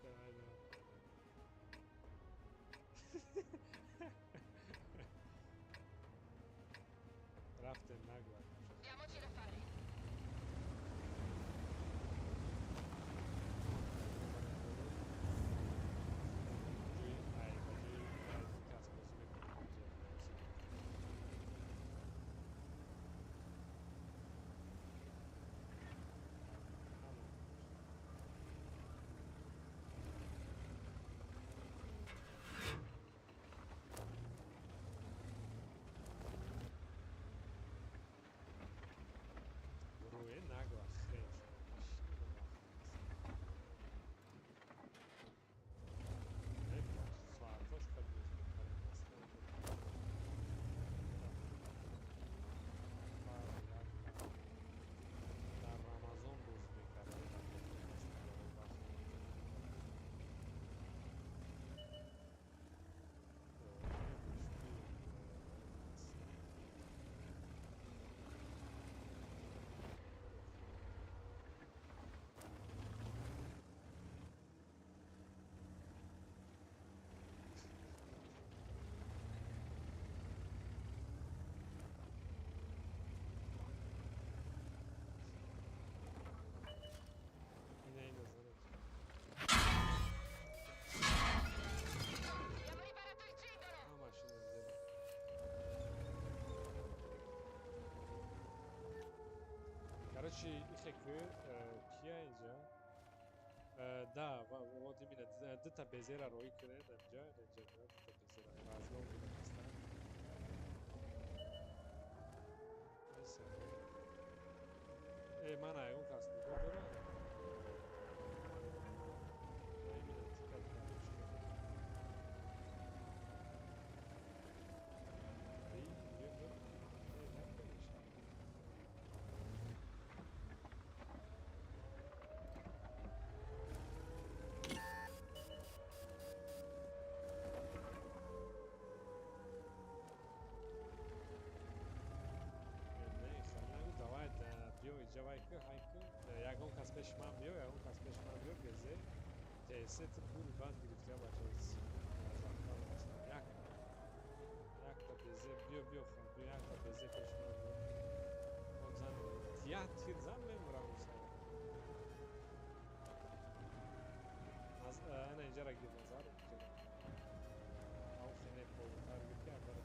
Давай, давай. Рафтем, нагвар. Diamoci da fare. Ҷои ай ба ҷои ай ду кас бозӣ мекунем инҷа. Ҳама. Короче, ихе ки кия инҷа? Да, вот именно дута безера роӣ кунед инҷа, инҷа дута безера разлом гирифтаст. Э, ман ягон кас нигоҳ дорам. Именно тика. Биё иҷа, вайку ҳайку, ягон кас пеши ман биё, ягон кас пеши ман биё. Безе тс пули банд гирифтия, бача, як якта безе биё, биё, биё, якта безе пеши ман биё. Зан як тир зан, мемурам. Ана инҷара гир, назар ав хене полутар гир ки абара.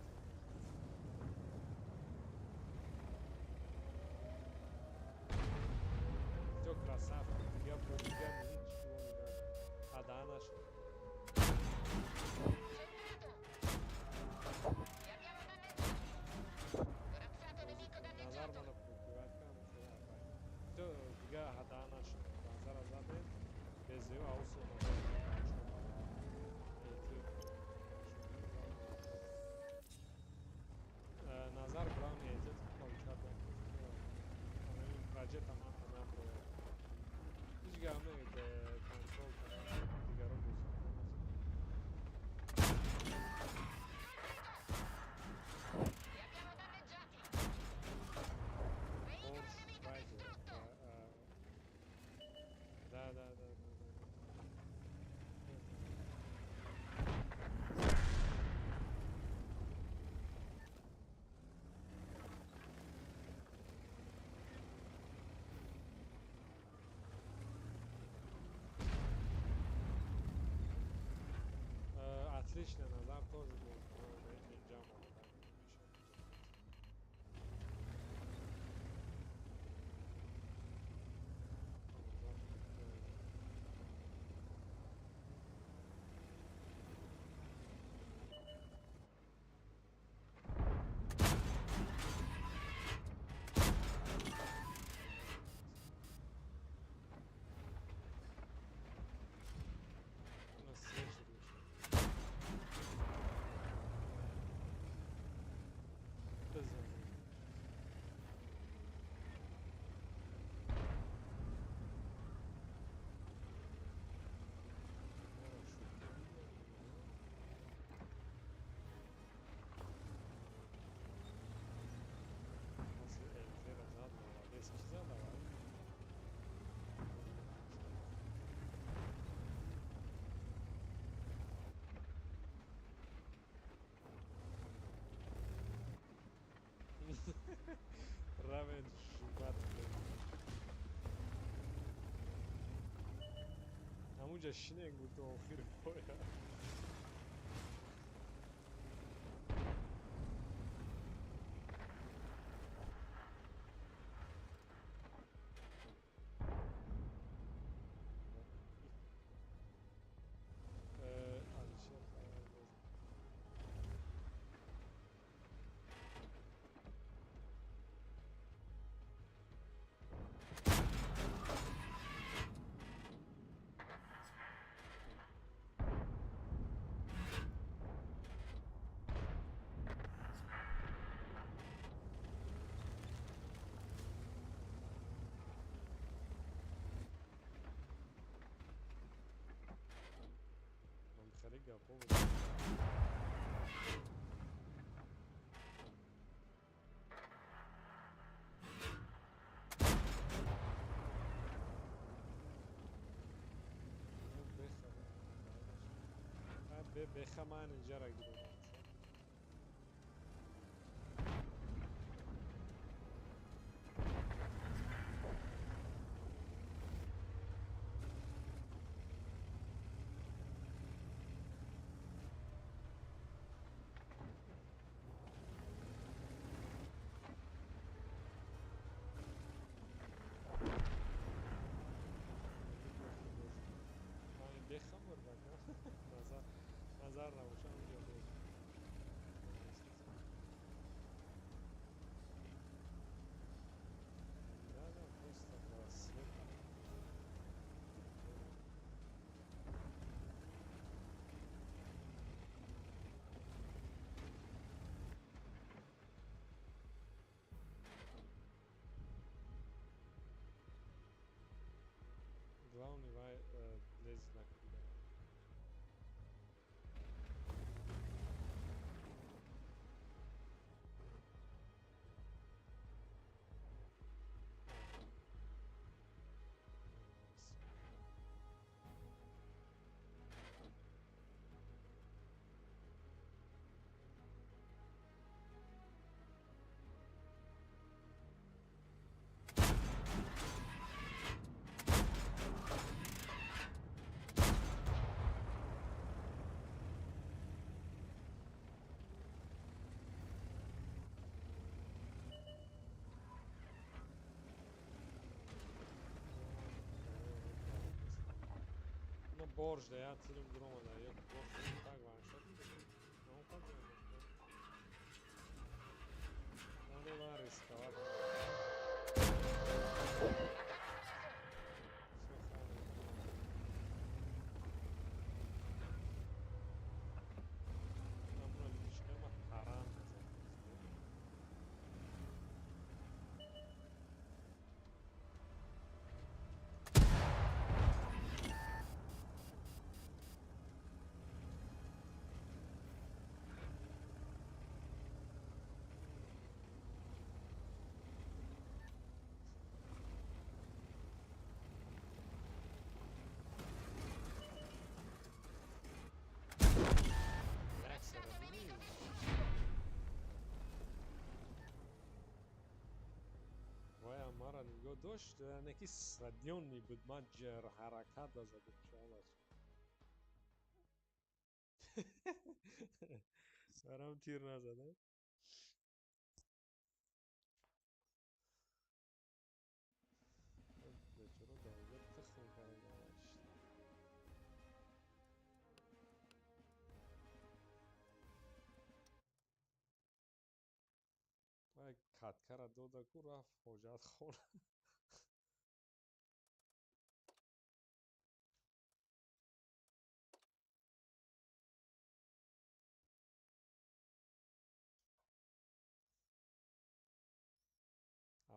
Всё, красавчик, дига бо дига ничего не надо. Аданаш. Назар мана прикрывать кам. Всё, дига хаданаш. Назар заде. Безею аусо. Назар главный эдит получать. Проект ман набро. Ҳеҷ гап не, контрол кардам, дигаро бозӣ. Li abbiamo danneggiati! Veicolo nemico distrutto! Да, да, да, да, да. Отлично, Назар тоже был. Инҷа. У нас вечер еще. Бизан. Зад, молодец, ки задавай. Равен жубат. Ҳамунҷа шинен, гуфт, то охири боя. Алишер. Хеле гапҳо буд. Беха, ман инҷара гирифтам. Борж да я тирим дуромада, як борж так ваншот. Ну, как же. Надо было рисковать. Всё, хаваю. Намуна личка ма таран мезад. Як Stato сара nemico дидӣ? distrutto! Вай мара нигоҳ дошт, неки стадиони буд, ман ҷер ҳаракат дазадем чалач. Сарам тир назада. Бечора дар тухм карда. Вай каткара дода ку рафт ҳоҷат хона.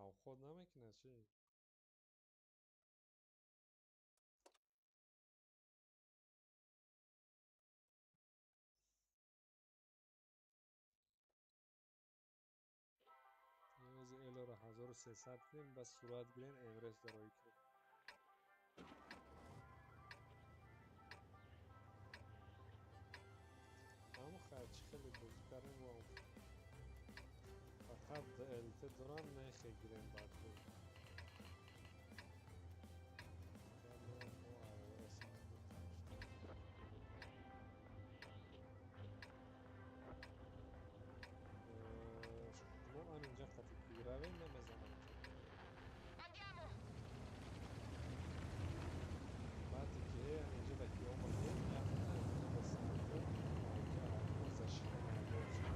Авход намекунад чӣ? Ниёзи элора 1300 кунем, ба сурат гирем, Эверест дароӣ кунем. Аммо хайр, чӣ хеле бозӣ кардем ва фақат ЛТ дорам, нехе гирем баъд. Шумо ҳаминҷа қати равем, намезанам. Andiamo! Баъде ки ҳаминҷа да ки омадем, як ба самолёт защита надор шуда.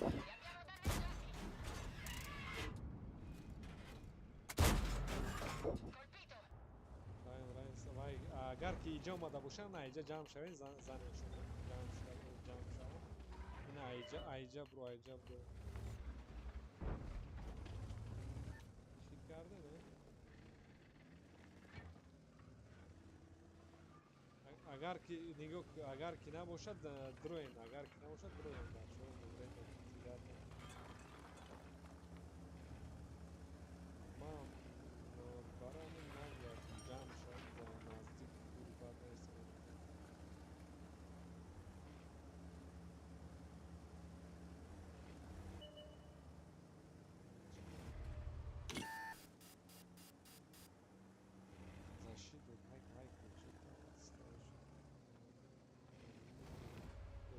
Li abbiamo danneggiati! Colpito! Райн, райн, вай, агар ки иҷа омада бошанд, на иҷа ҷамъ шавед, занед шумо. Ҷамъ шавед, ҷамъ шавед. Ина айҷа, айҷа бро, айҷа бро. Чӣ карде, не? Агар ки нигоҳ, агар ки набошад, дроен, агар ки набошад, дроен, бачаҳо, время дигар не. Ман барои ҳамин нагӯяд ҷамъ шавед, наздик дури бад наистем. Защитник, хайк, хайк,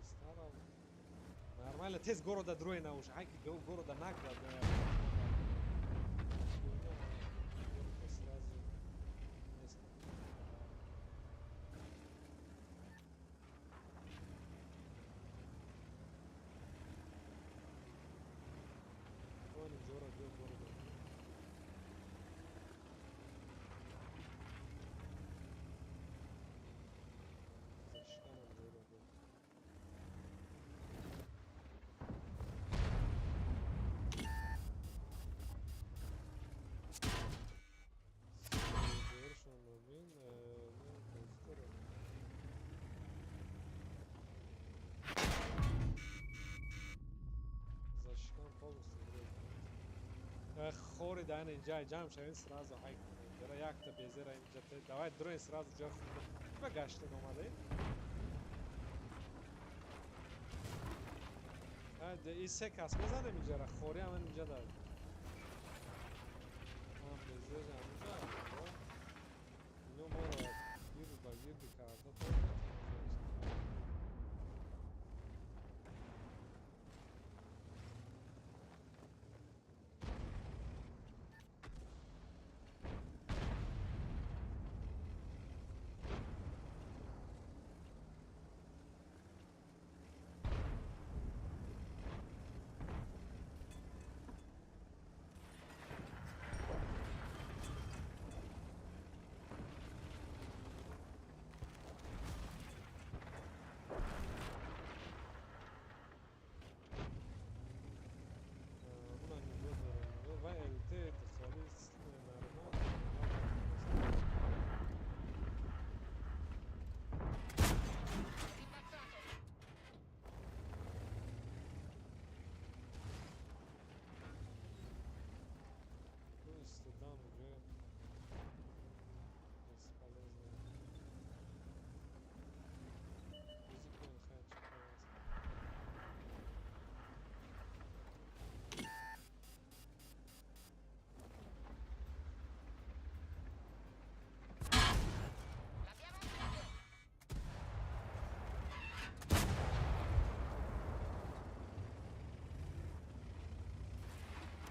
Стара. Нормально, тез города дрои науш. Хайк, города наглад. Сразу место. Вон Жора, где города? Защита Жора, где? Хори да ин ҷай ҷамъ шавем, сразу ҳай кунем. Ҷара якта безера инҷа те. Давай дроен сразу ҷа хунда. Ба гаштен омаде. И се кас мезанем инҷара. Хори ҳам инҷа да. Ам безер ҳаминҷа. Ино моро гирду ба гирди карда. Там уже бесполезно. Музыку хочу. L'abbiamo preso!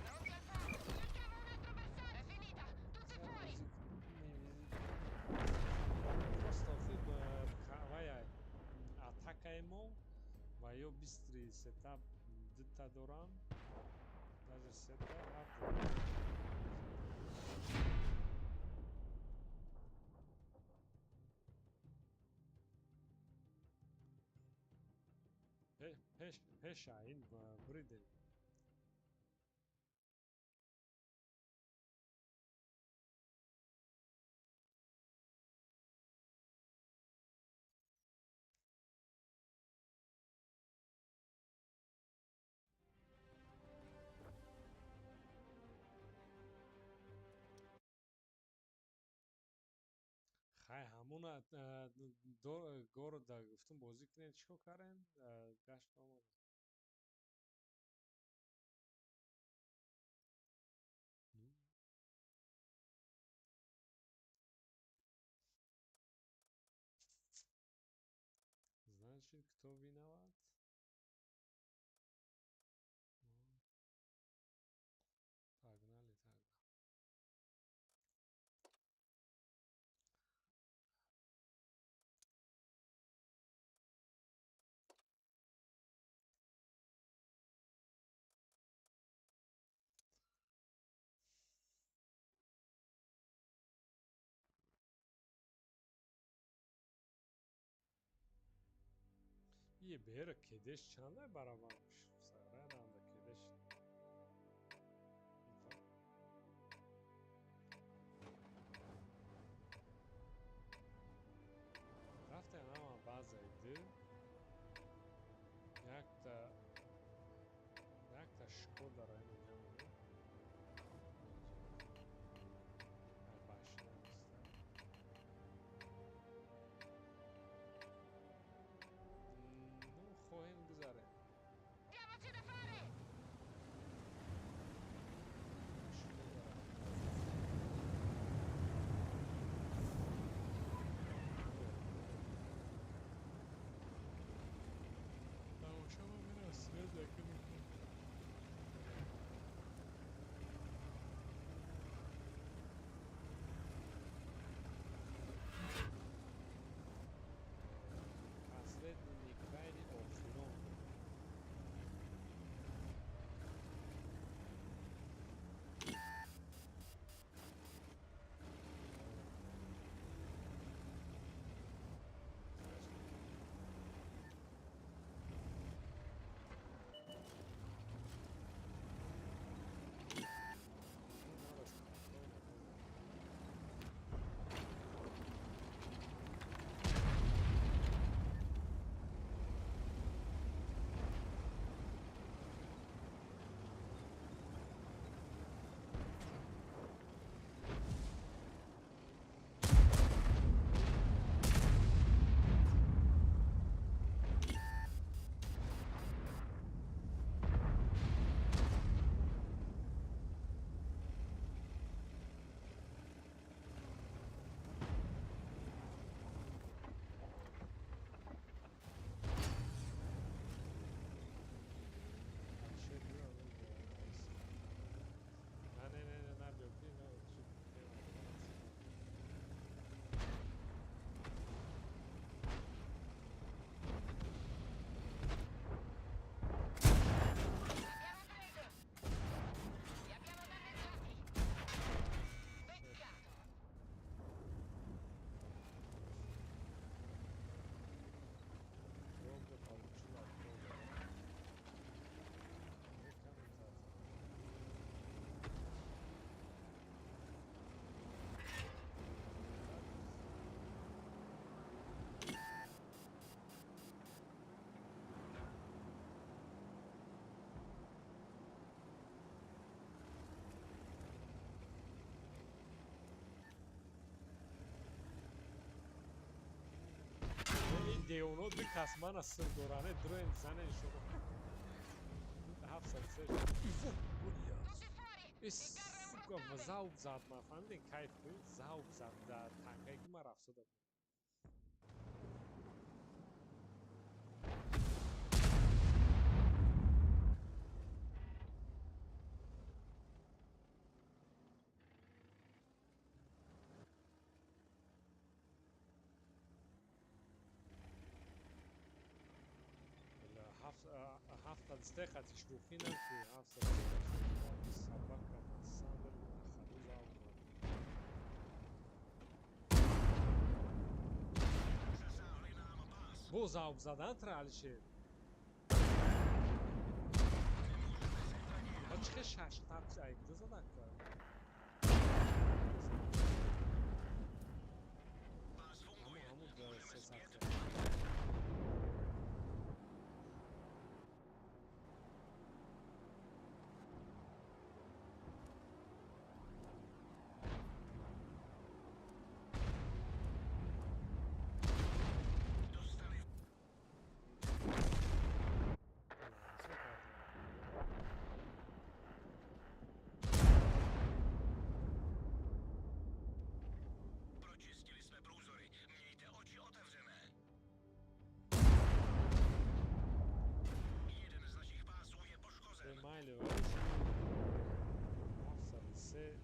Pronti al fuoco! Cerchiamo un altro bersaglio! È finita! Tutti fuori! Просто охир вай атакаи мо ва ё быстрый сетап дута дорам, даже сета ҳафт. Пеш пеша ин буридем. Хай, ҳамуна города гуфтум бозӣ кунем, чӣ кор кардем? Гашт омадем. Ну. Значит, кто виноват? Ну, погнали тогда. Ие бера кедеш чанда барабар сарайранда кедеш. Рафтем ама базаи ду якта Шкода инҷа монем. Башня неста. Ну, хоҳем гузарем. Diamoci da fare! Шкода. Тамошо мебинам, свет якунем. Девоно ду кас мана сир доране, дроен занен шумо. 703. Ифу. Tutti fuori! Э, Il carro è un сука, rottame! завб зад, ман фаҳмидем, кайф кунед, завб зад дар танкае ки ман рафтода будам. 73 қати шӯхӣ наку, 73 қати собака на самом деле на ходу залп зад. Бо залп задан тра, Алишер. Ва чӣ хел шаш тап ай куҷо задан ка? Ҳамун 300. Pročistili jsme průzory. Mějte oči otevřené. Jeden z našich pásů je poškozen. Майли, 703.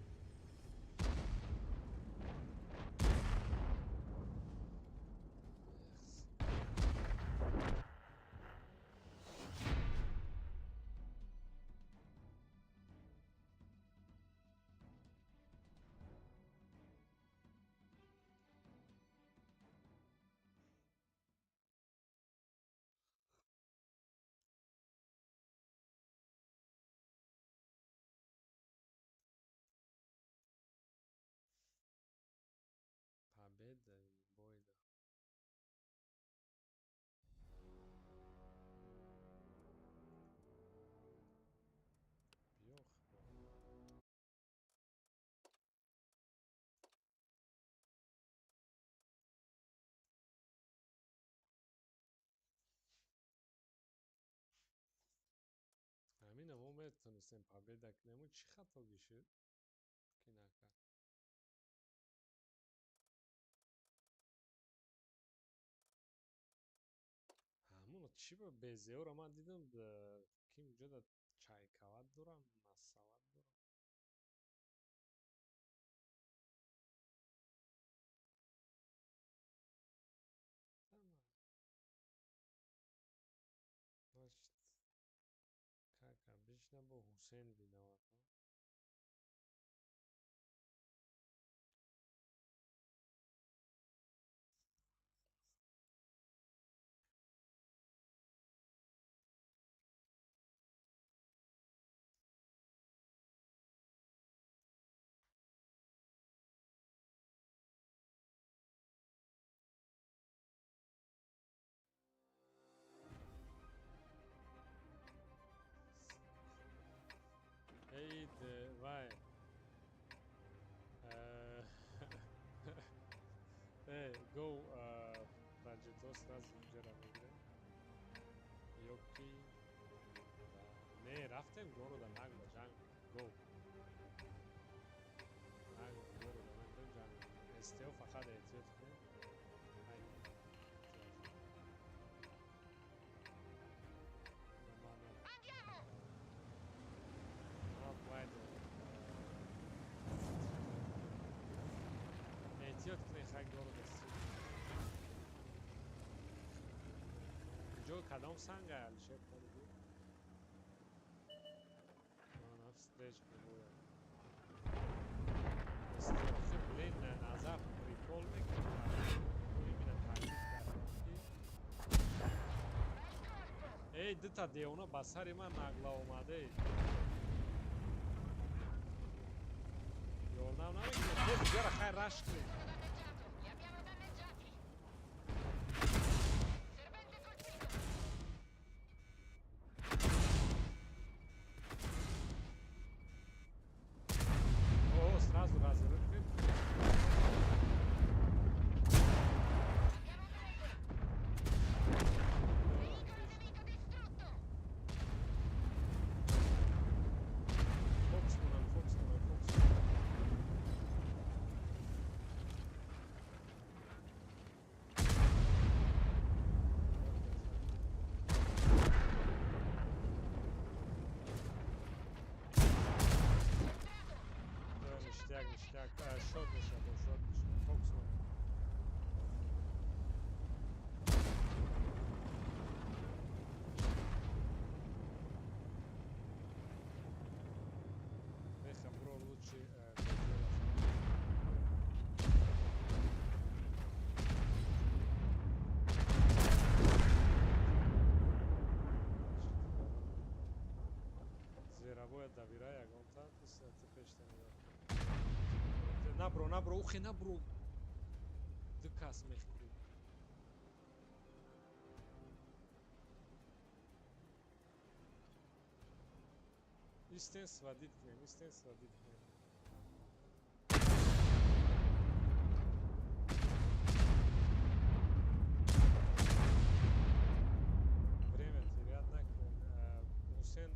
Победа или бойда? Бёх. Ҳамина мо метавонистем победа кунем, чӣ хатогӣ шуд, ки накард? Ҳамоно чӣ ба безеҳоро ман дидам, ки инҷода чайкават дорам, масават дорам. Значит, как обычно, бо Ҳусейн виноват. Эй, вай. Эй, go ба ҷито сразу инҷора мегирем. Ёки не, рафтем города нагло ҷанг. Go. Нагло города мегирем, ҷанг. СТО фақат эҳтиёт кунем. Ай. Andiamo! Ман бояд эҳтиёт кунем, хай, города. Инҷо кадом санга, Алишер, кадиги? Встречный боя. Блин, назар прикол мекунад. Именно таъкид кардам ки Bel colpo! Эй, дута девона ба сари ман нагла омаде. Ёрдам намекунед. Тез ҷара, хай, раш кунед. Sono danneggiato! Li abbiamo danneggiati! Servente colpito! О, сразу разрыв кунед. Abbiamo preso! Як шот меша, бо шот меша. Фокус мекунем. Меха бро лучше зверобоя давира ягонта ти пешта набро, набро, ухе набро, ду кас мехӯрӣ. Истен сводить кунем, истен сводить кунем. Время терять накунем. Ҳусен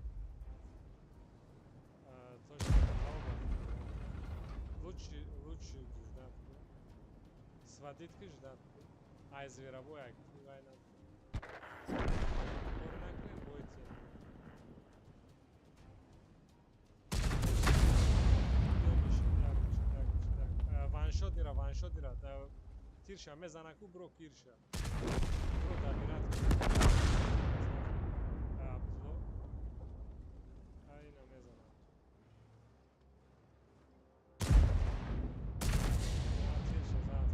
точно лучше, лучше ждать. Сводить ки ждать. Ай зверобой вай кор накунем, бойтем. Ваншот мира, ваншот мира. Тирша мезанаку, бро кирша. Бро добират. Абдулло. Айна мезанам. Тирша зад,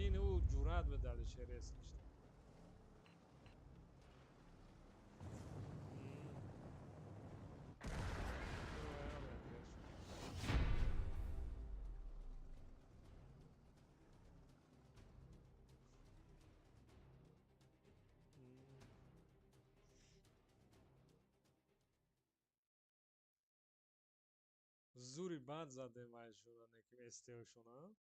ин ӯ ҷуръат ба Далишер эслишта. Зури бад задем айшона неким эстеошона.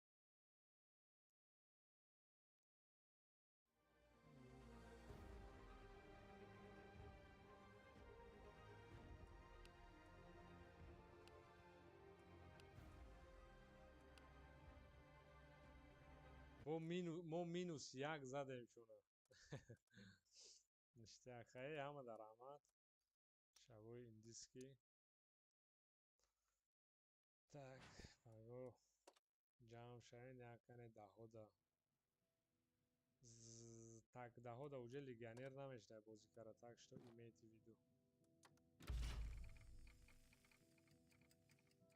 Мо минус як задем шуна. Ништяк, хай ҳама дар раҳмат. Шабои индиски. Так, паго ҷамъ шавем якане даҳода. Так, даҳода уже легионер намешда бозӣ кара, так что имейте в виду.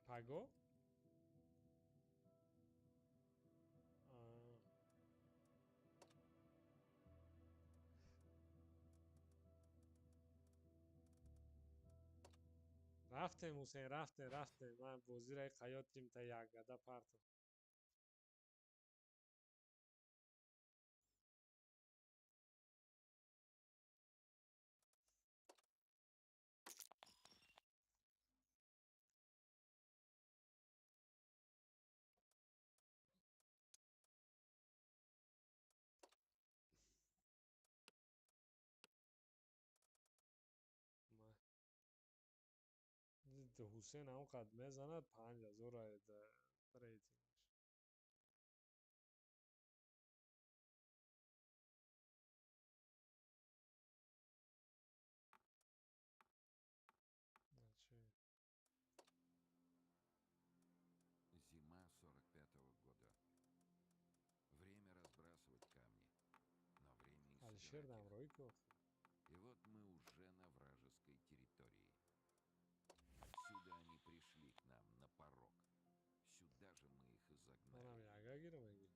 Паго? Рафтем, Ҳусейн, рафтем, рафтем. Ман бозиро қаёт дим та як гада партам. Ҳусейн ҳам қад мезанад 5000 рейтингш. Зима 45-го года. Время разбрасывать камни, но время и Алишер собирать их. Дамрои ки охир. И вот мы уже на вражеской территории. Отсюда они пришли к нам на порог. Сюда же мы их и загнали. Манам яга гирам аги.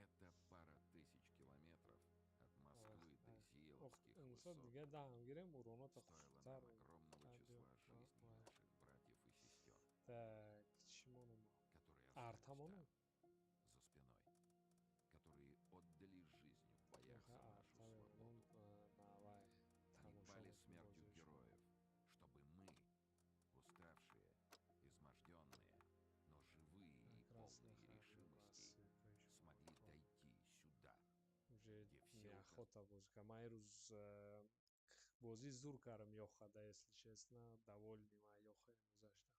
Это пара тысяч километров от Москвы до Зиеловских Имсол высот дига даҳам гирем уронота стоило хушктар. нам огромного числа жизней наших братьев и сестер, Так, чӣ монам? которые Арта остались монам? там, за спиной, которые отдали жизнь в боях Охе за нашу арта мемонам свободу. навай Они тамошо пали мекунем смертью бозиашон. героев, чтобы мы, уставшие, изможденные, но живые и Как раз полные нахардем решимости, смогли дойти сюда, уже где все неохота бозӣ кардам. Ман ирӯз бозӣ зур кардам ёхада, если честно, довольный ман ёха имрӯзашда.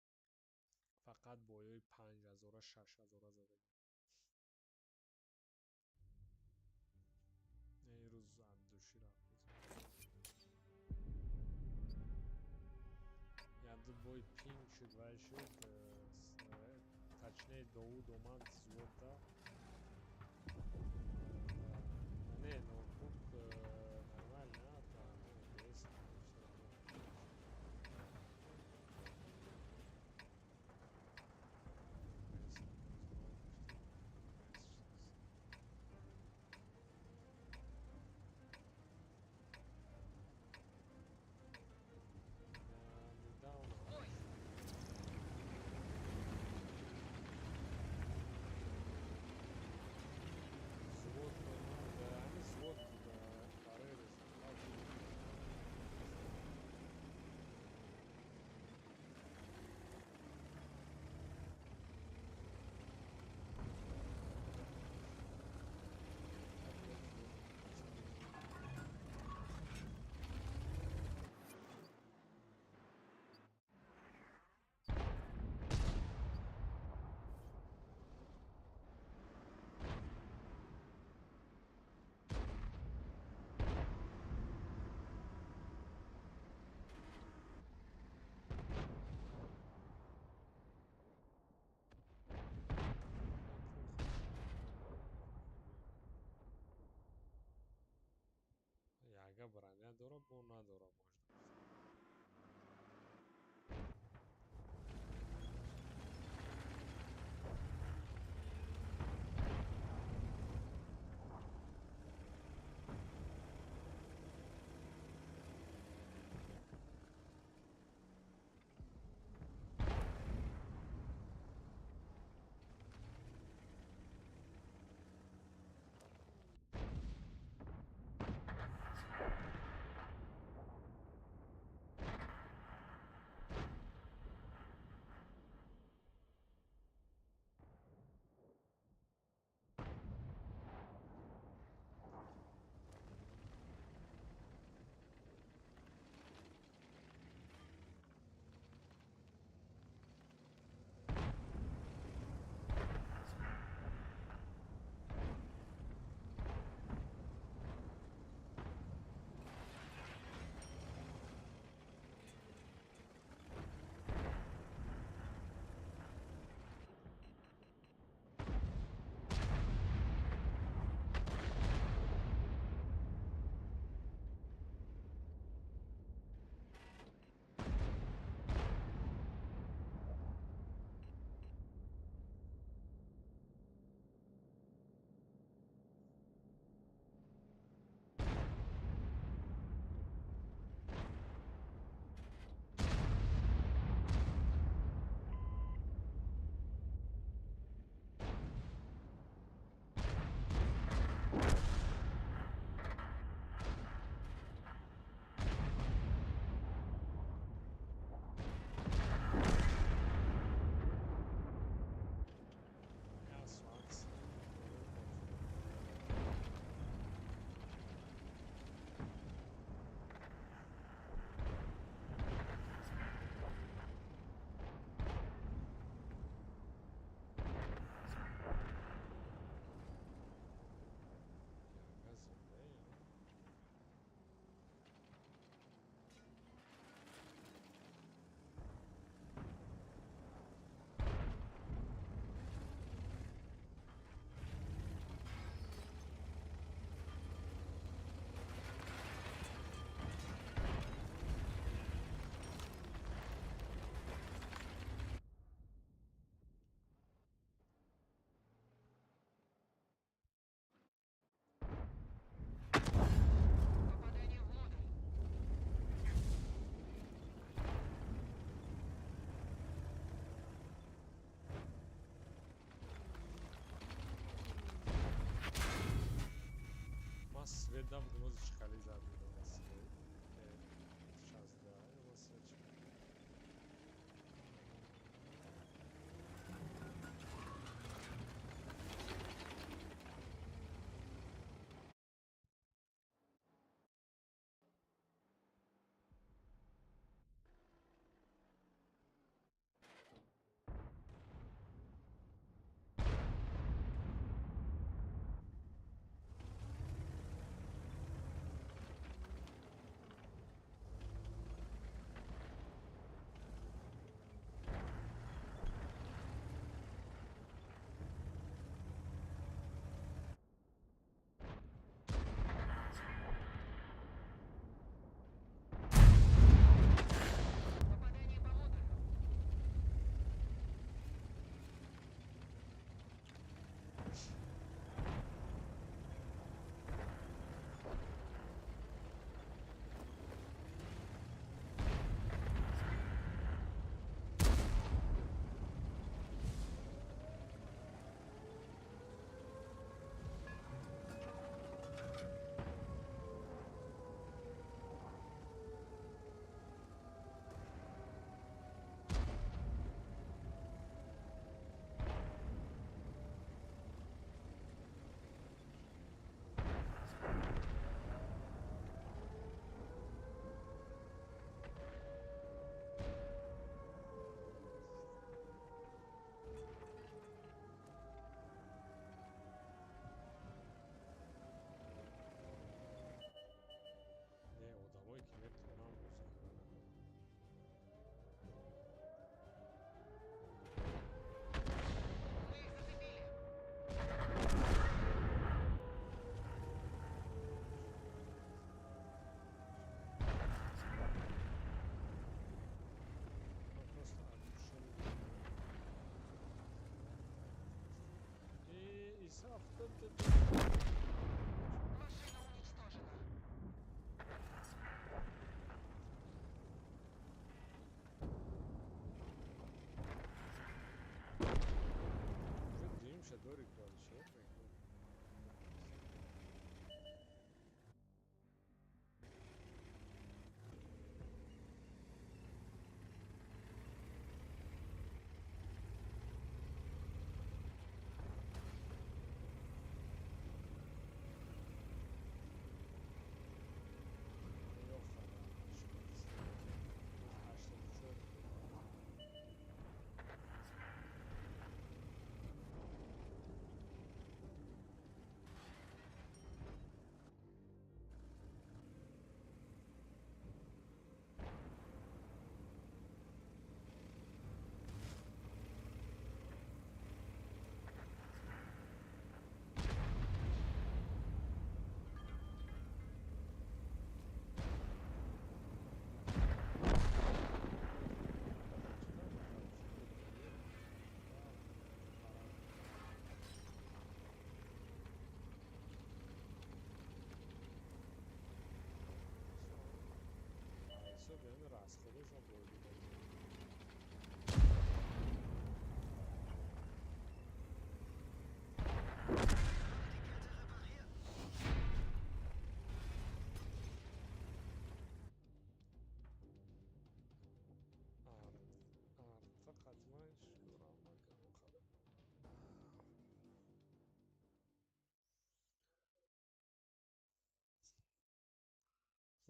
Фақат боёи 5000-а 6000-а задагим. Ирӯз от души рафт бозӣ. Як ду бой пинг шуд, вай шуд, Точнее, Довуд омад взвода. Не, ноутбук нормально, там, ну, есть, но всё равно. Недавно. Бой! Взвод, да, они взвод, да, барои результат. Яга броня дора, бо надора, можно. Попадание в модуль. Ман свет набудам, ози чӣ хали зад будам свет. 16, ма свет чӣ.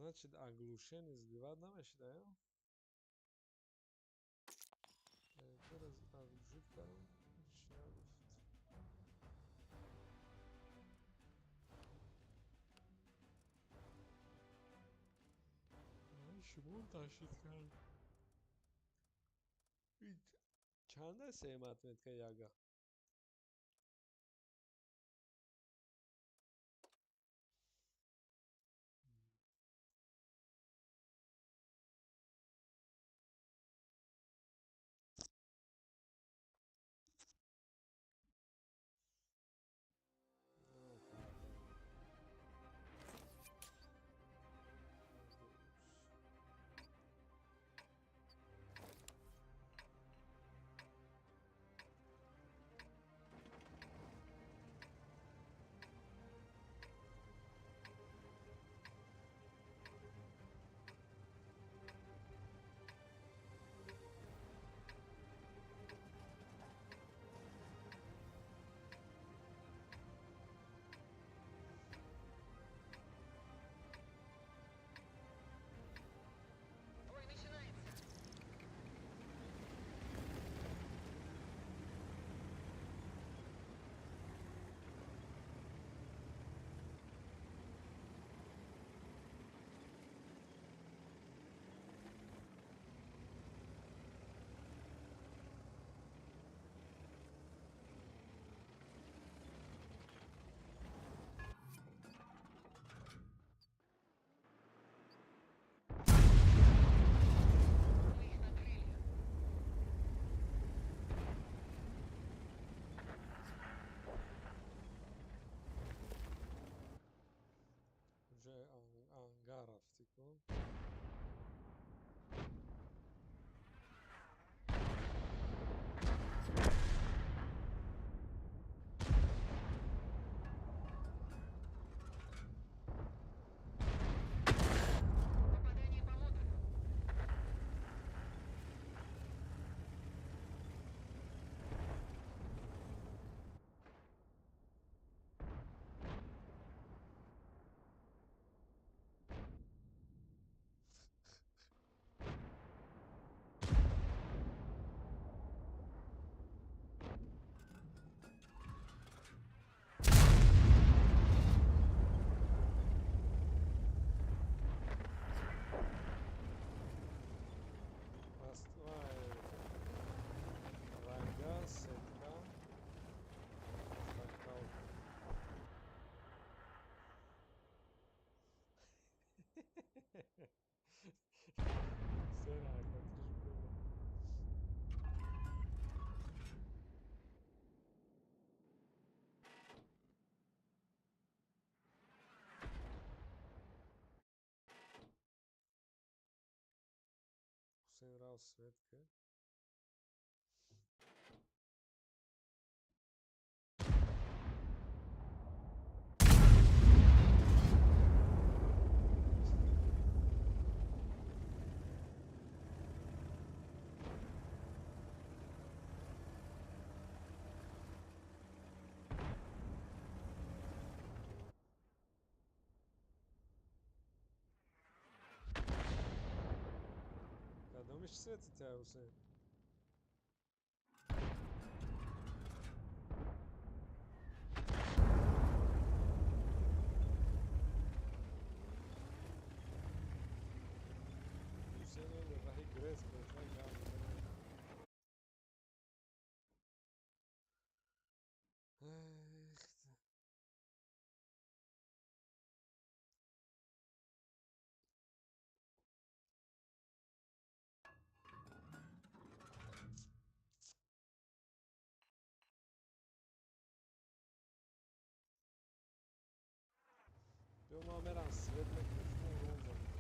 Значит, оглушение сбивать намешида, ё? Раз оглушить кардам, ҳеч нагуфт. Шумо ташид кард. Чанда сеюм отметка яга? Бой начинается. Мы их накрыли. Уже ангар рафтӣ ку? Попадание по модулю. Паст вай ранга, сетка, скакалка. Ҳусейн ҳаракатиш буда. Ҳусейн рафт свет кард. Кадомиш свети тя, Ҳусейн? Ҳусейн оли раҳи грез бошад, гап мезанад. Эх. Биё, ман мерам свет мекунам, шумо ром занед.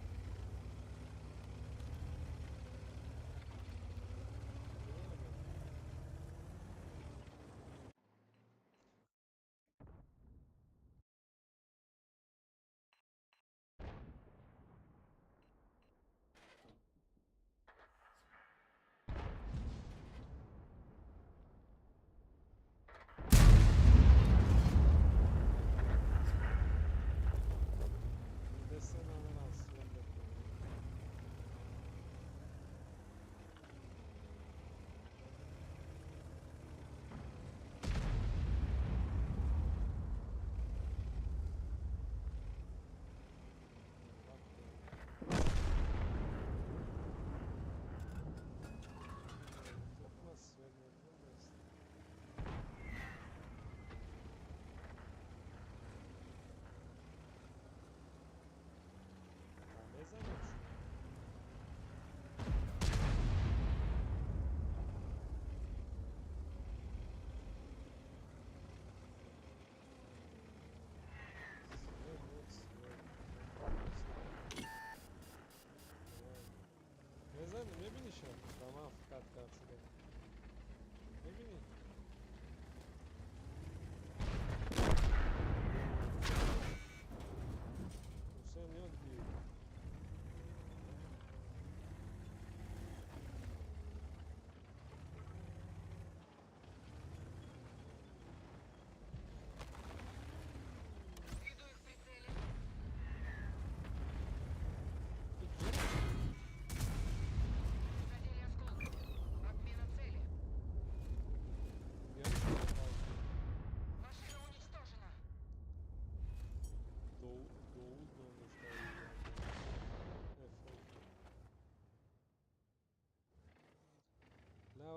Куҷо мегӯям?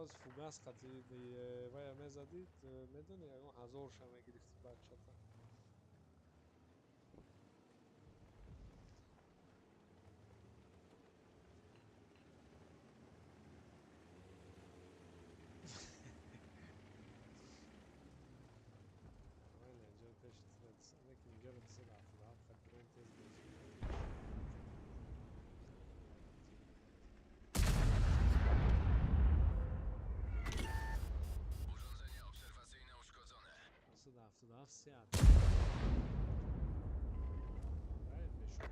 Аз фугас қати вая мезадӣ, медонӣ, ягон ҳазорша мегирифтӣ бачата. Urządzenie obserwacyjne uszkodzone. 277 сеат. Ай, бешо.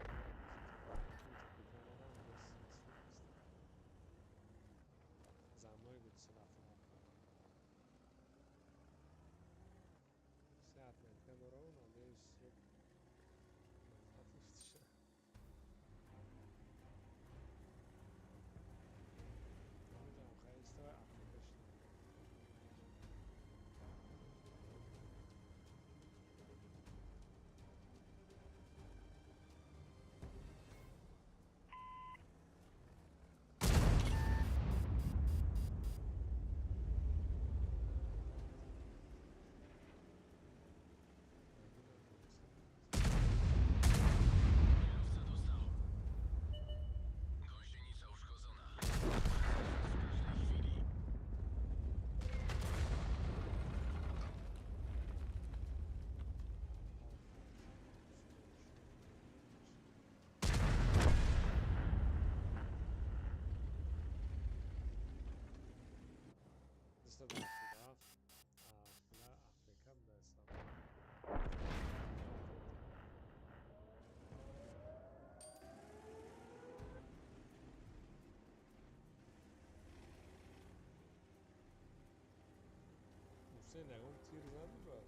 За мной буд 277. Се отметка дорам, надеюсь, намедонам, хай истава аптека шуда. Kierowca dostał. Gąsienica uszkodzona. W każdej chwili. 277 аптека да ҳисоб. Ҳусейн ягон тир зади брат?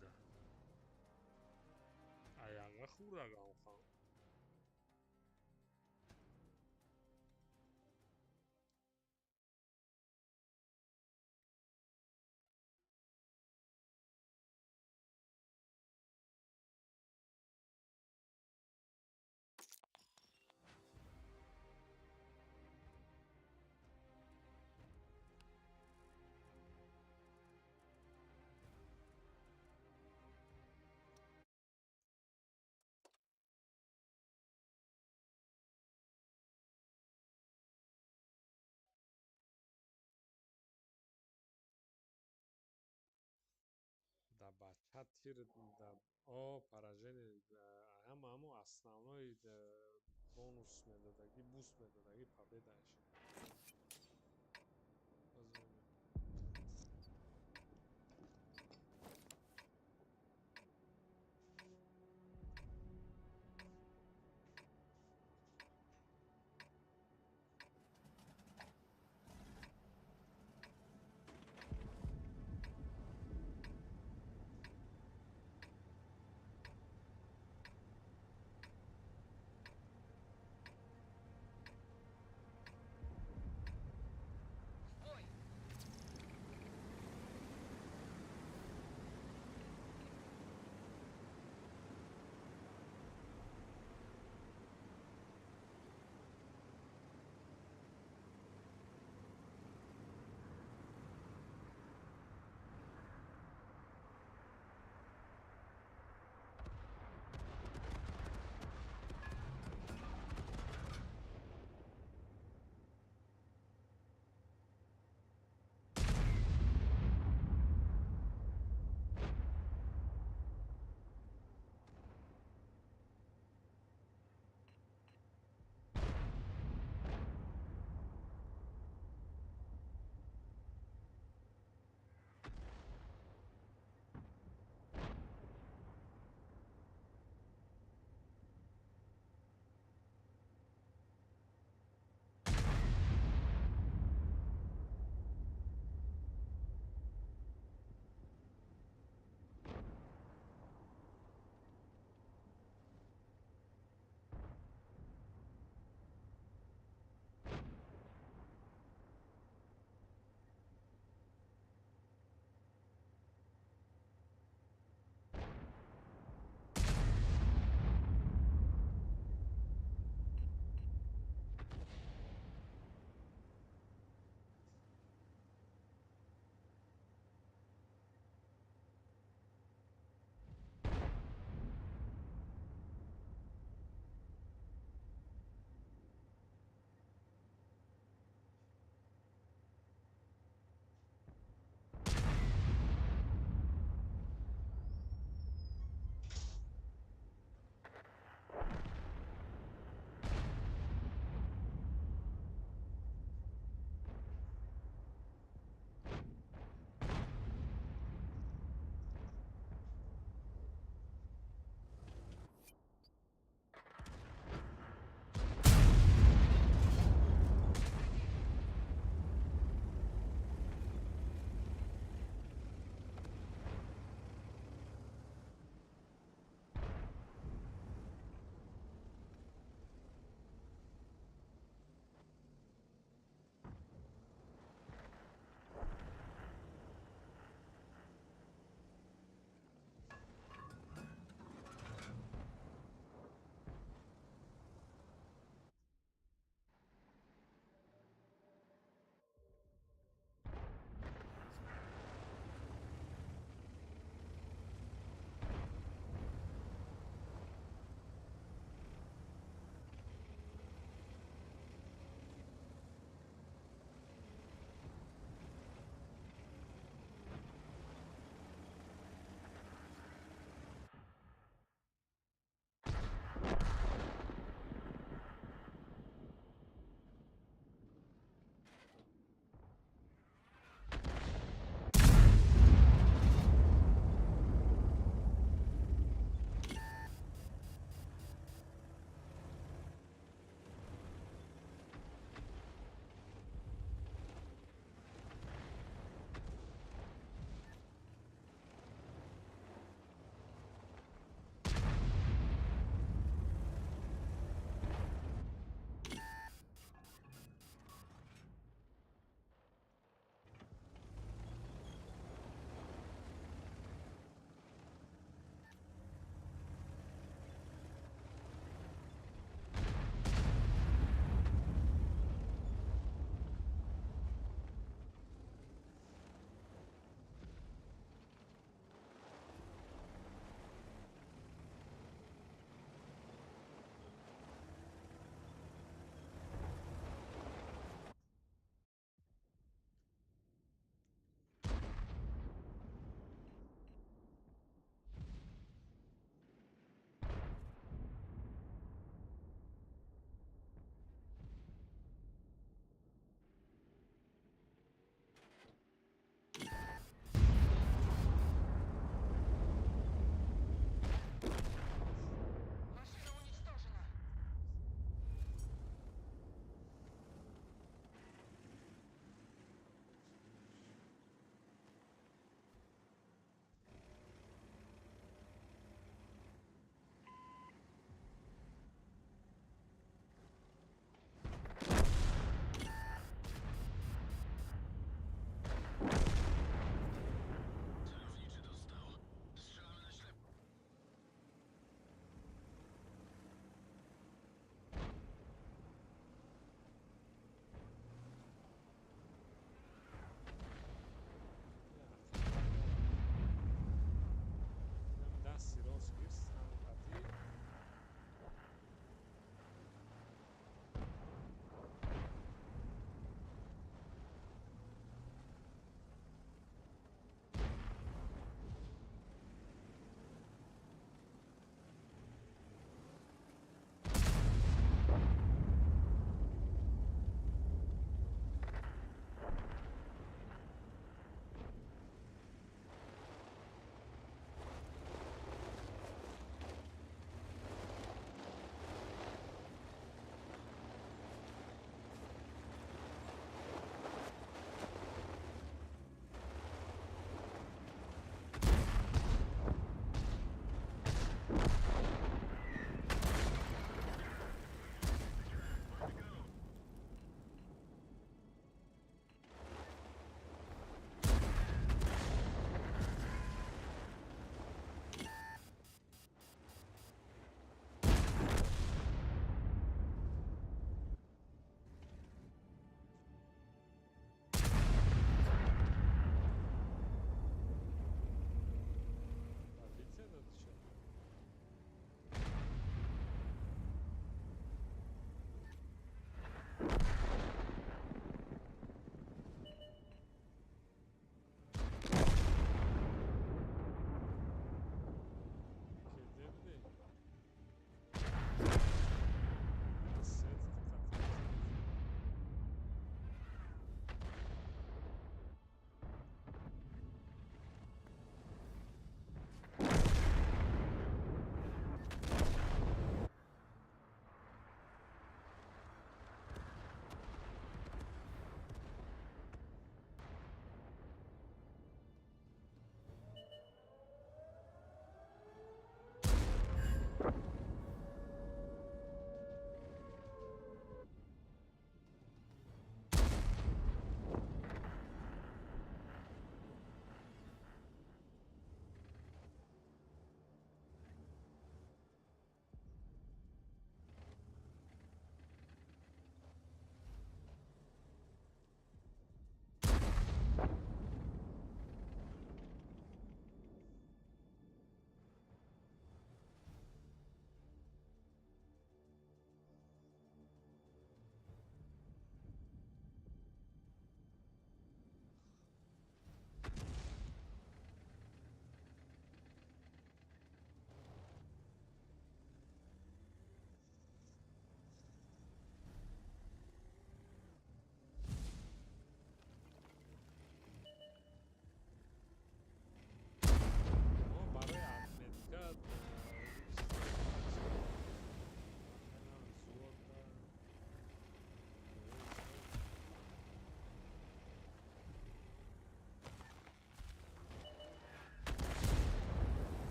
Да. Аяға хӯрдагам хан. Да бача тир да о поражение ҳама ҳамо основной бонус медодаги, буст медодаги победааш. Боз бинем.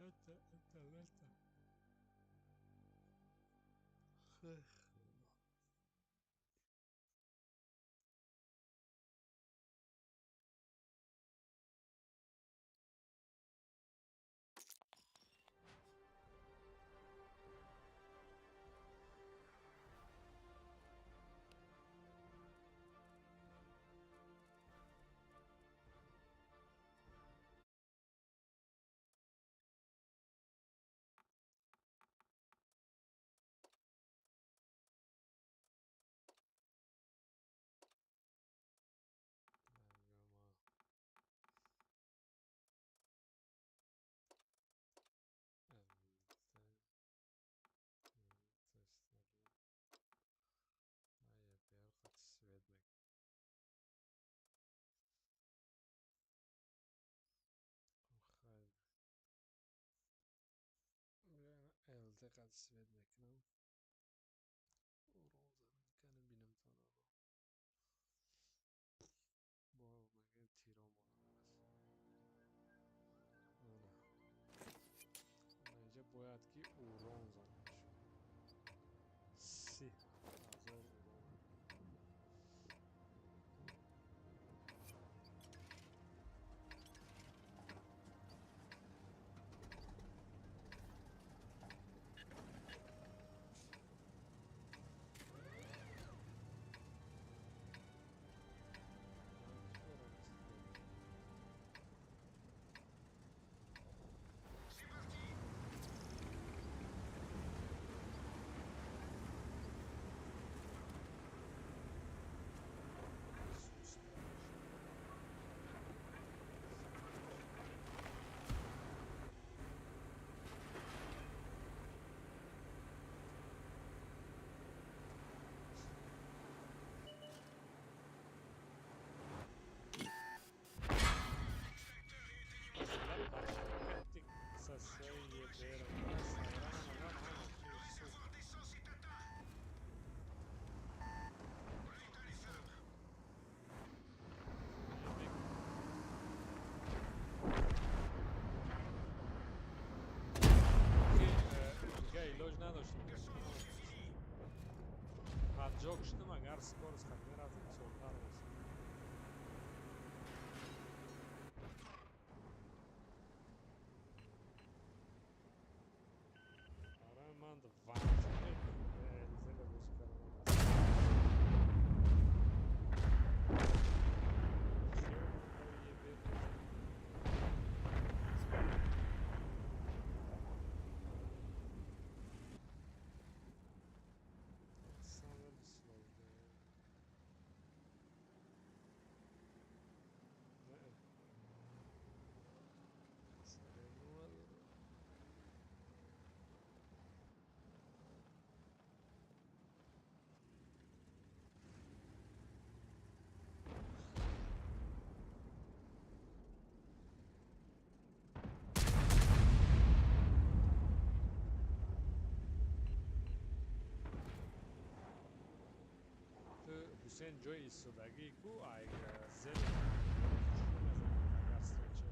Это, это, это. Хех. ЛТ свет мекунам. Урон занам кана бинам тона. Бо мага тиро монам аст. Она. Инҷа бояд ки урон занам шуд. 30,000 урон. Ҷо куштам, агар скорость хат мерафтем, бисёртар месид. Барои ман ваҷибе ЛЗ-ро бозӣ кардан аст. Ҳусейн ҷои истодагӣ ку ай зери хушрӯ мезанад, агар встреча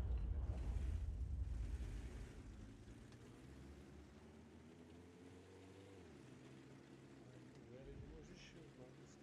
уверен можешь бонус.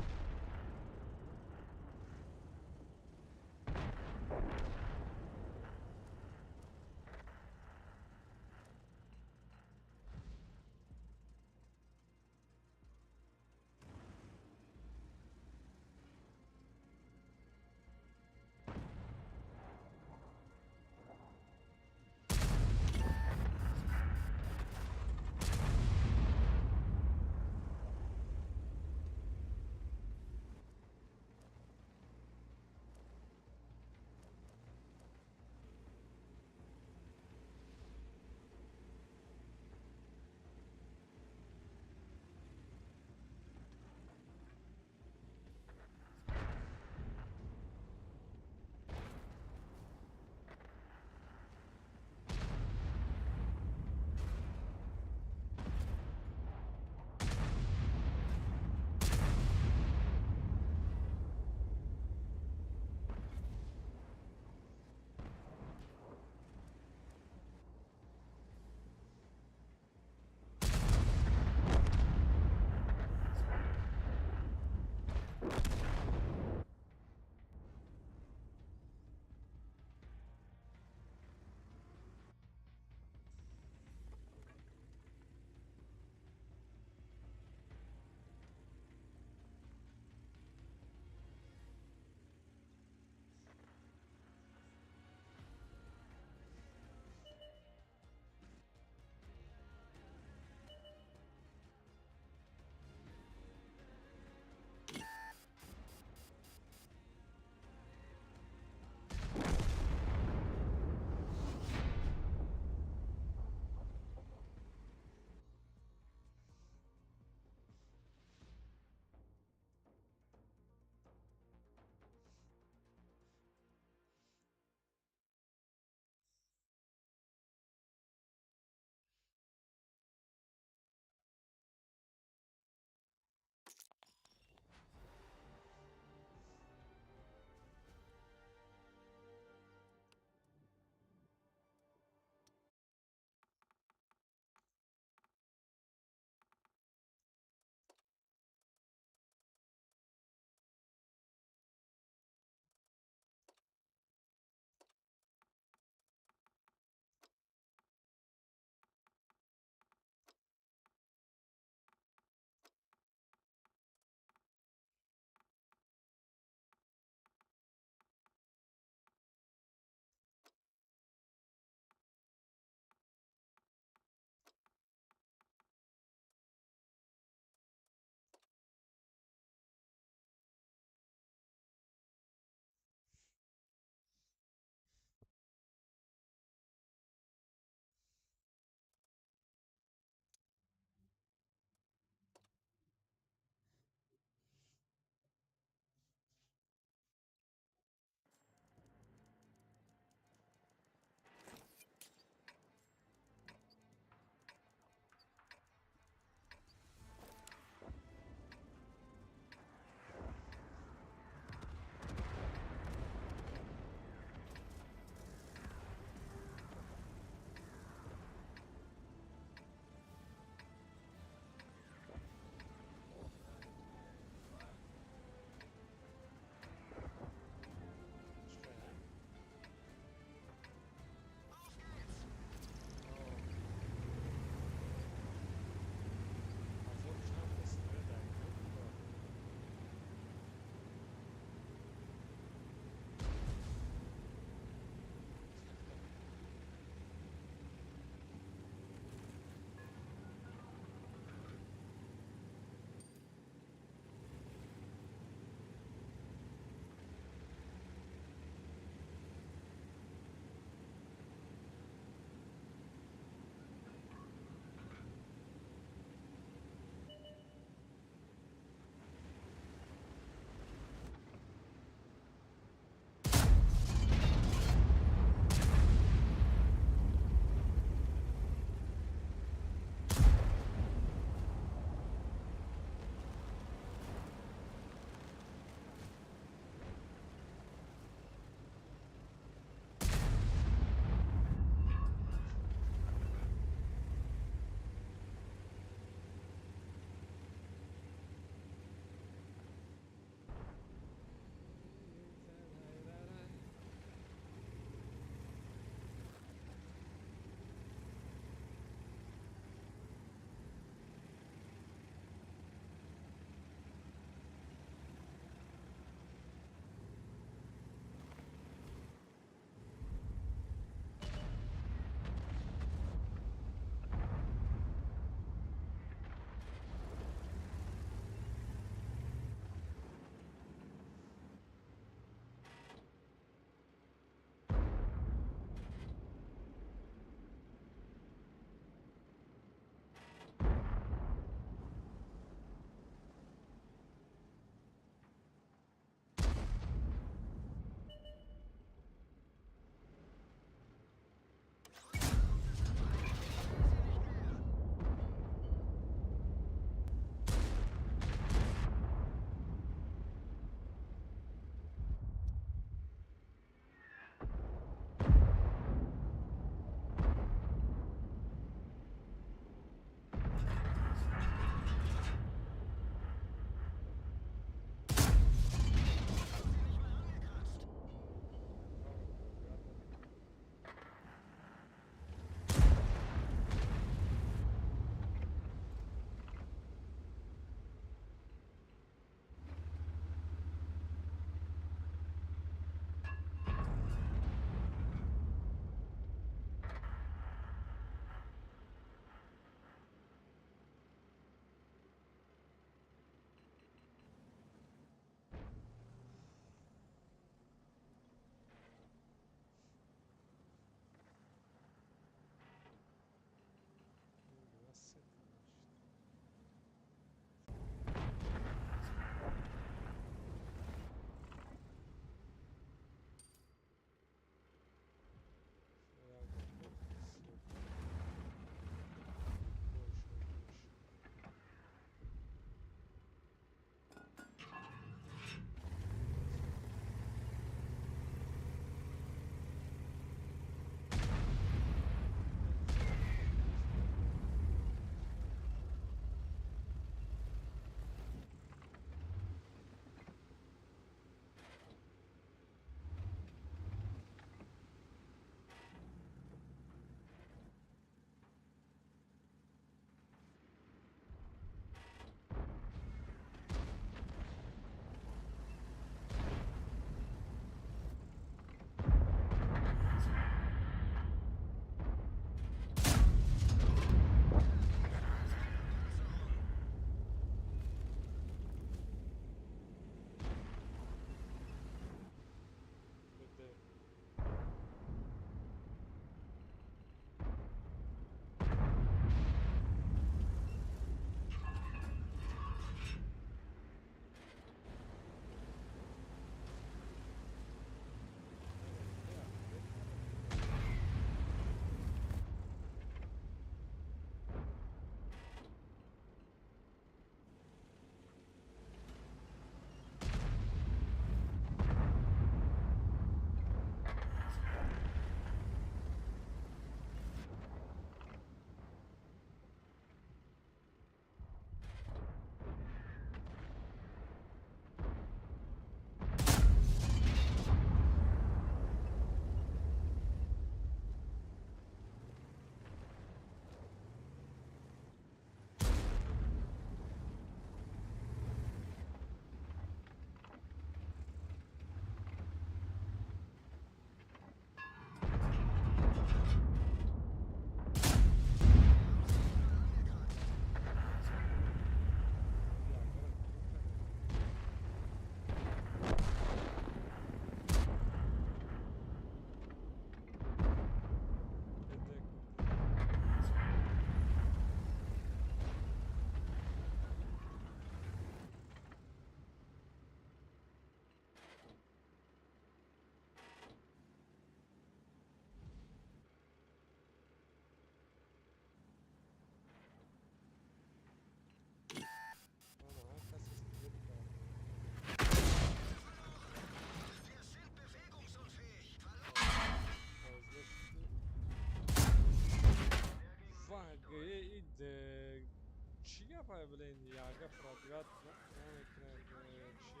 Чӣ гапай, блин, яга пробивать намекунад, чи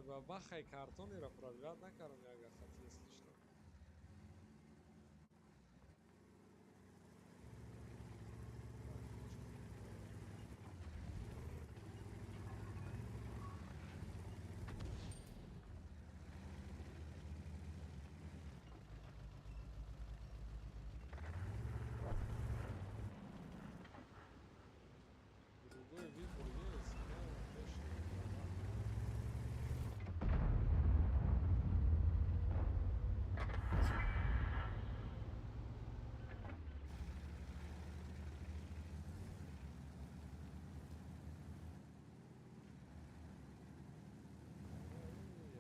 ба бахай картонеро пробивать накардам яга хати, если что. Другой выбор есть, но точно не надо.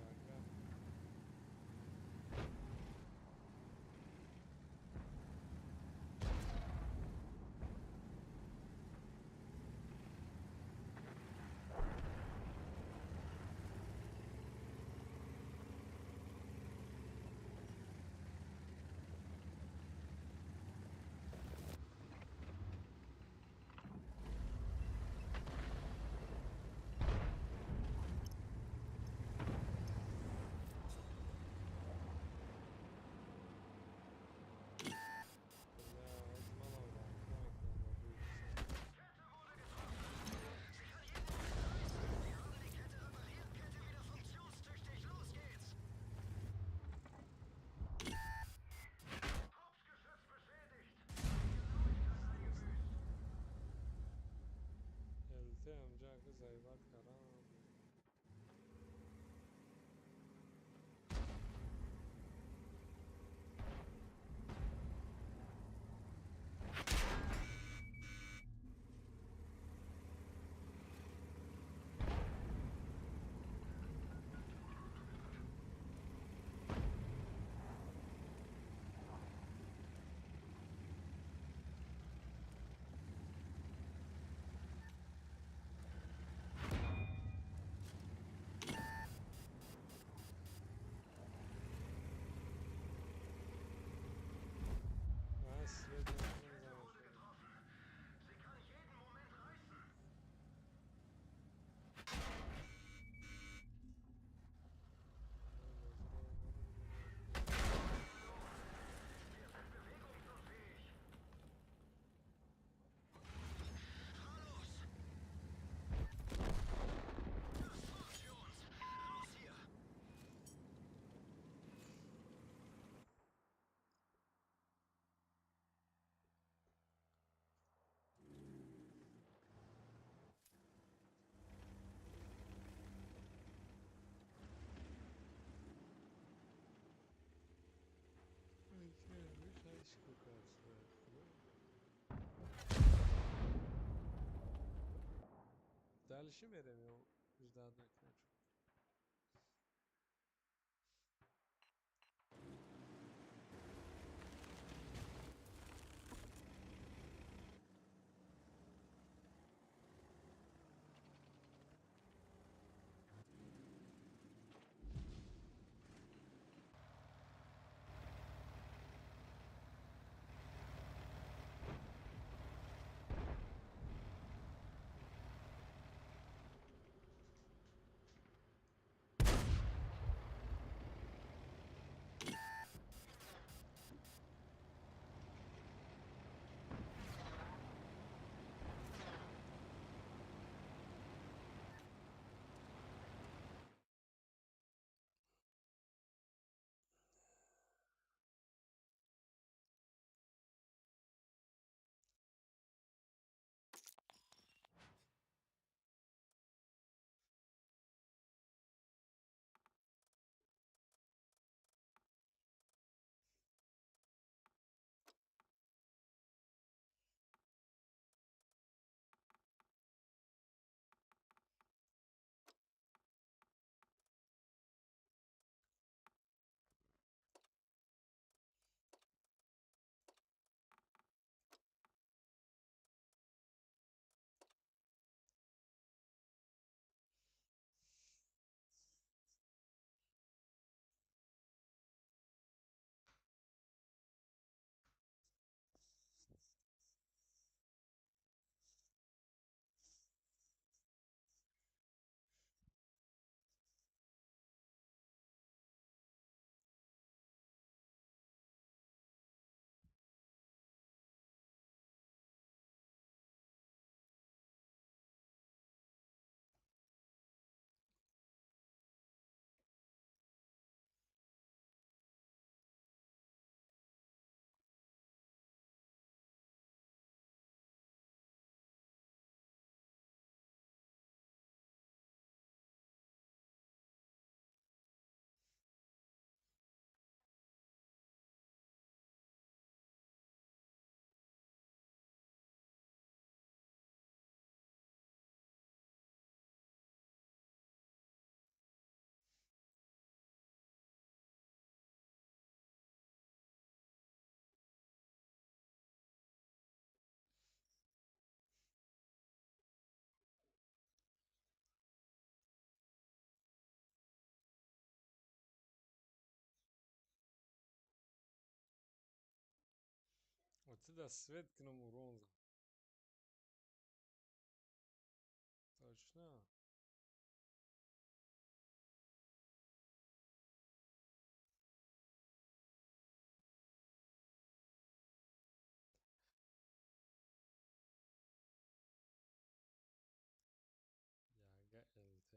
Яга. Бля, аз мана вакна мекунам ба бӯи. Sie kann jeden Moment reißen. Wir haben die Kette repariert. Kette wieder funktionstüchtig. Los geht's. Hauptgeschütz beschädigt. Genauigkeit eingebüßt. ЛТ амҷа ака заебать кардам. Ман свет Kette намезанам. wurde getroffen. Sie kann jeden Moment reißen. Wir sind bewegungsunfähig. Fahr los! Das war's für uns. Raus hier! Дальше мерем ё ждать накунем? Отсюда свет кунам, урон зад. Точно. Яга ЛТ.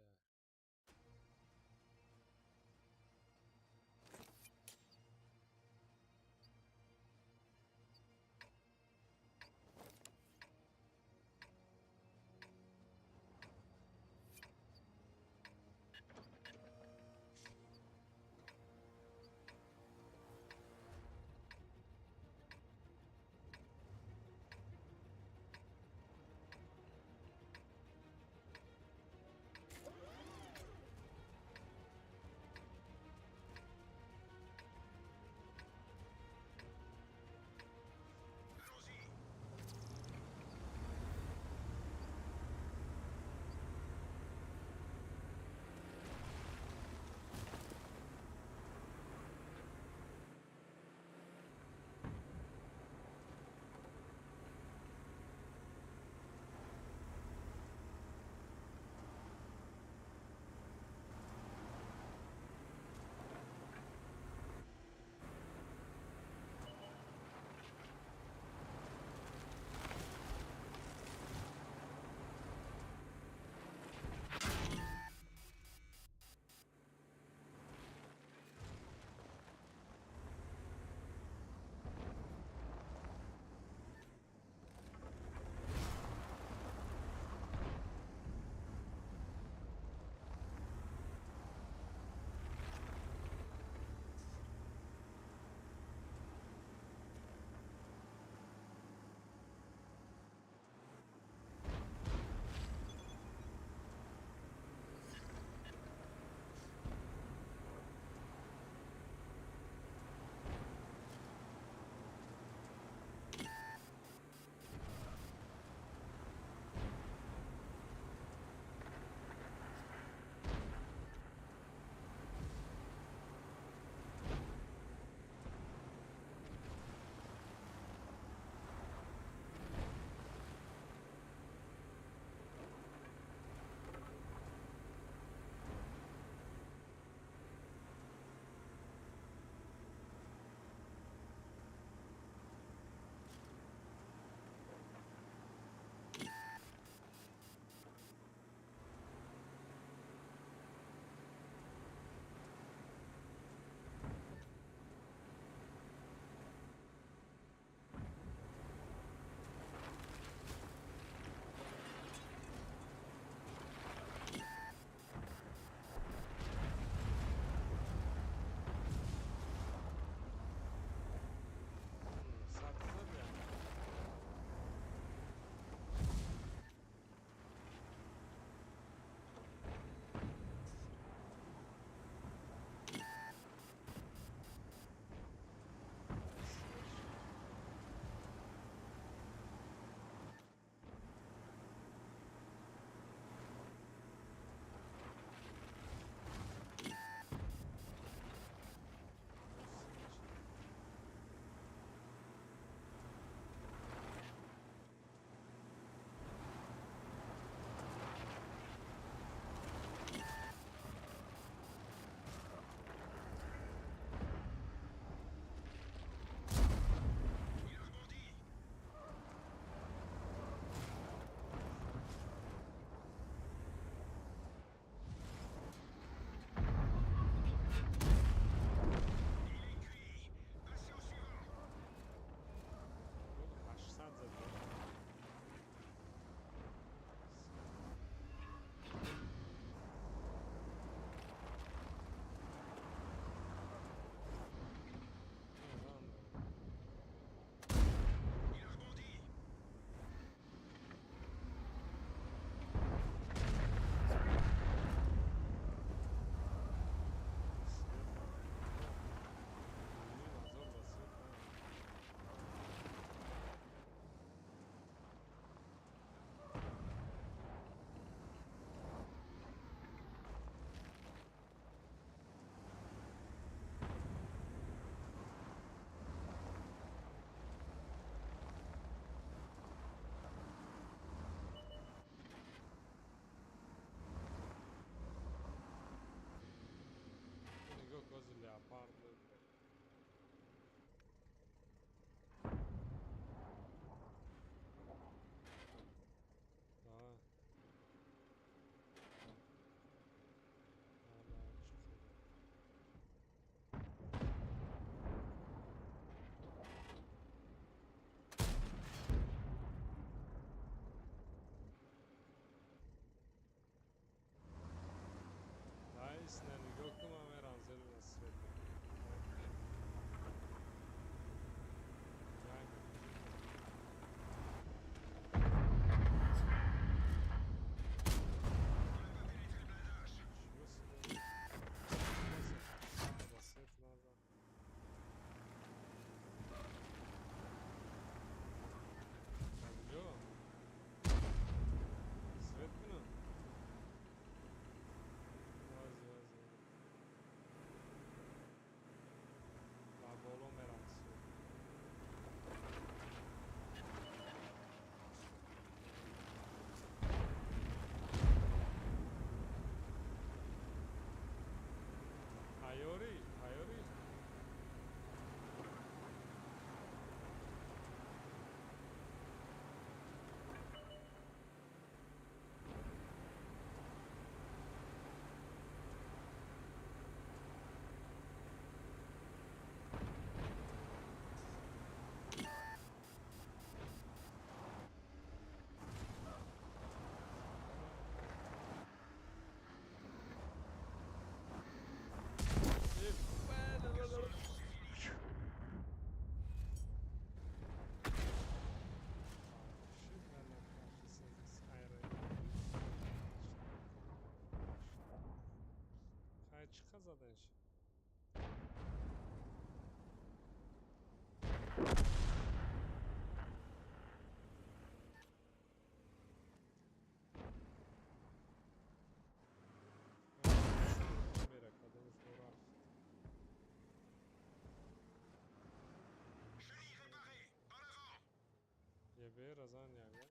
Бе разан яга.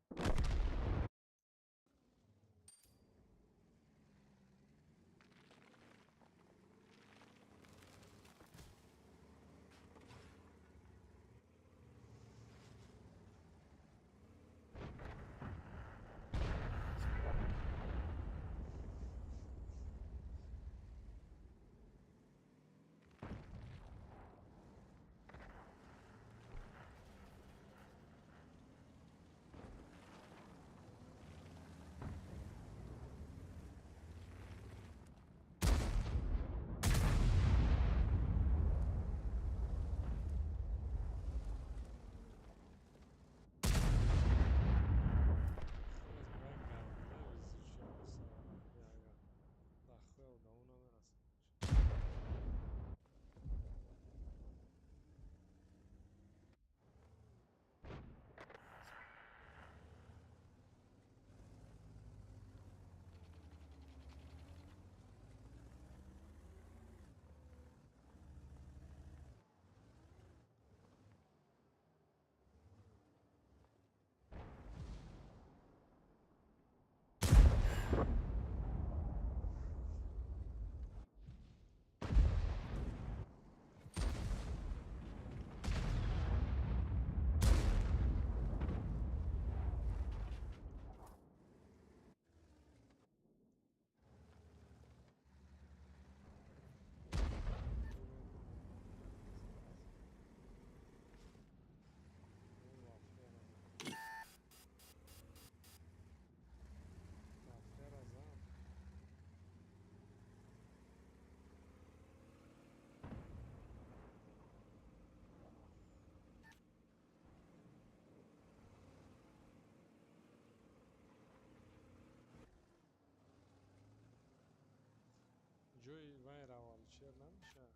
Ҷои вай равал чер намеша,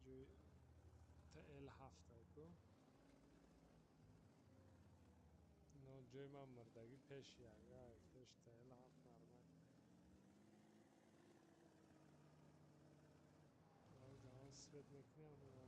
ҷои ТЛ ҳафта ку, но ҷои ман мурдагӣ пеш яга, пеш ТЛ ҳафт нормал. Свет мекунем.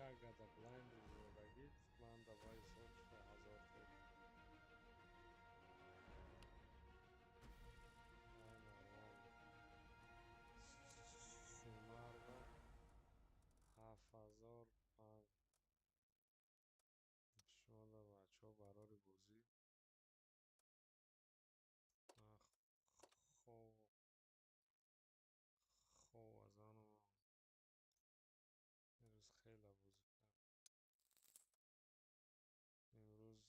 Як гада блайнд зиёдагит ман давай ҳисоб шуда 1000 та. Сумарда 7005. Шумода бачаҳо барори бозӣ. Хов аз анам имрӯз хеле бозӣ кардам. Имрӯз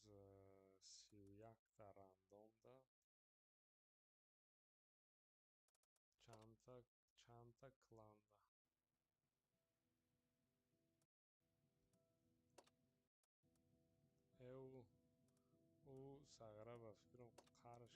31-та рандомда чандта кланда. Ӯ сағра ба фикрам қарш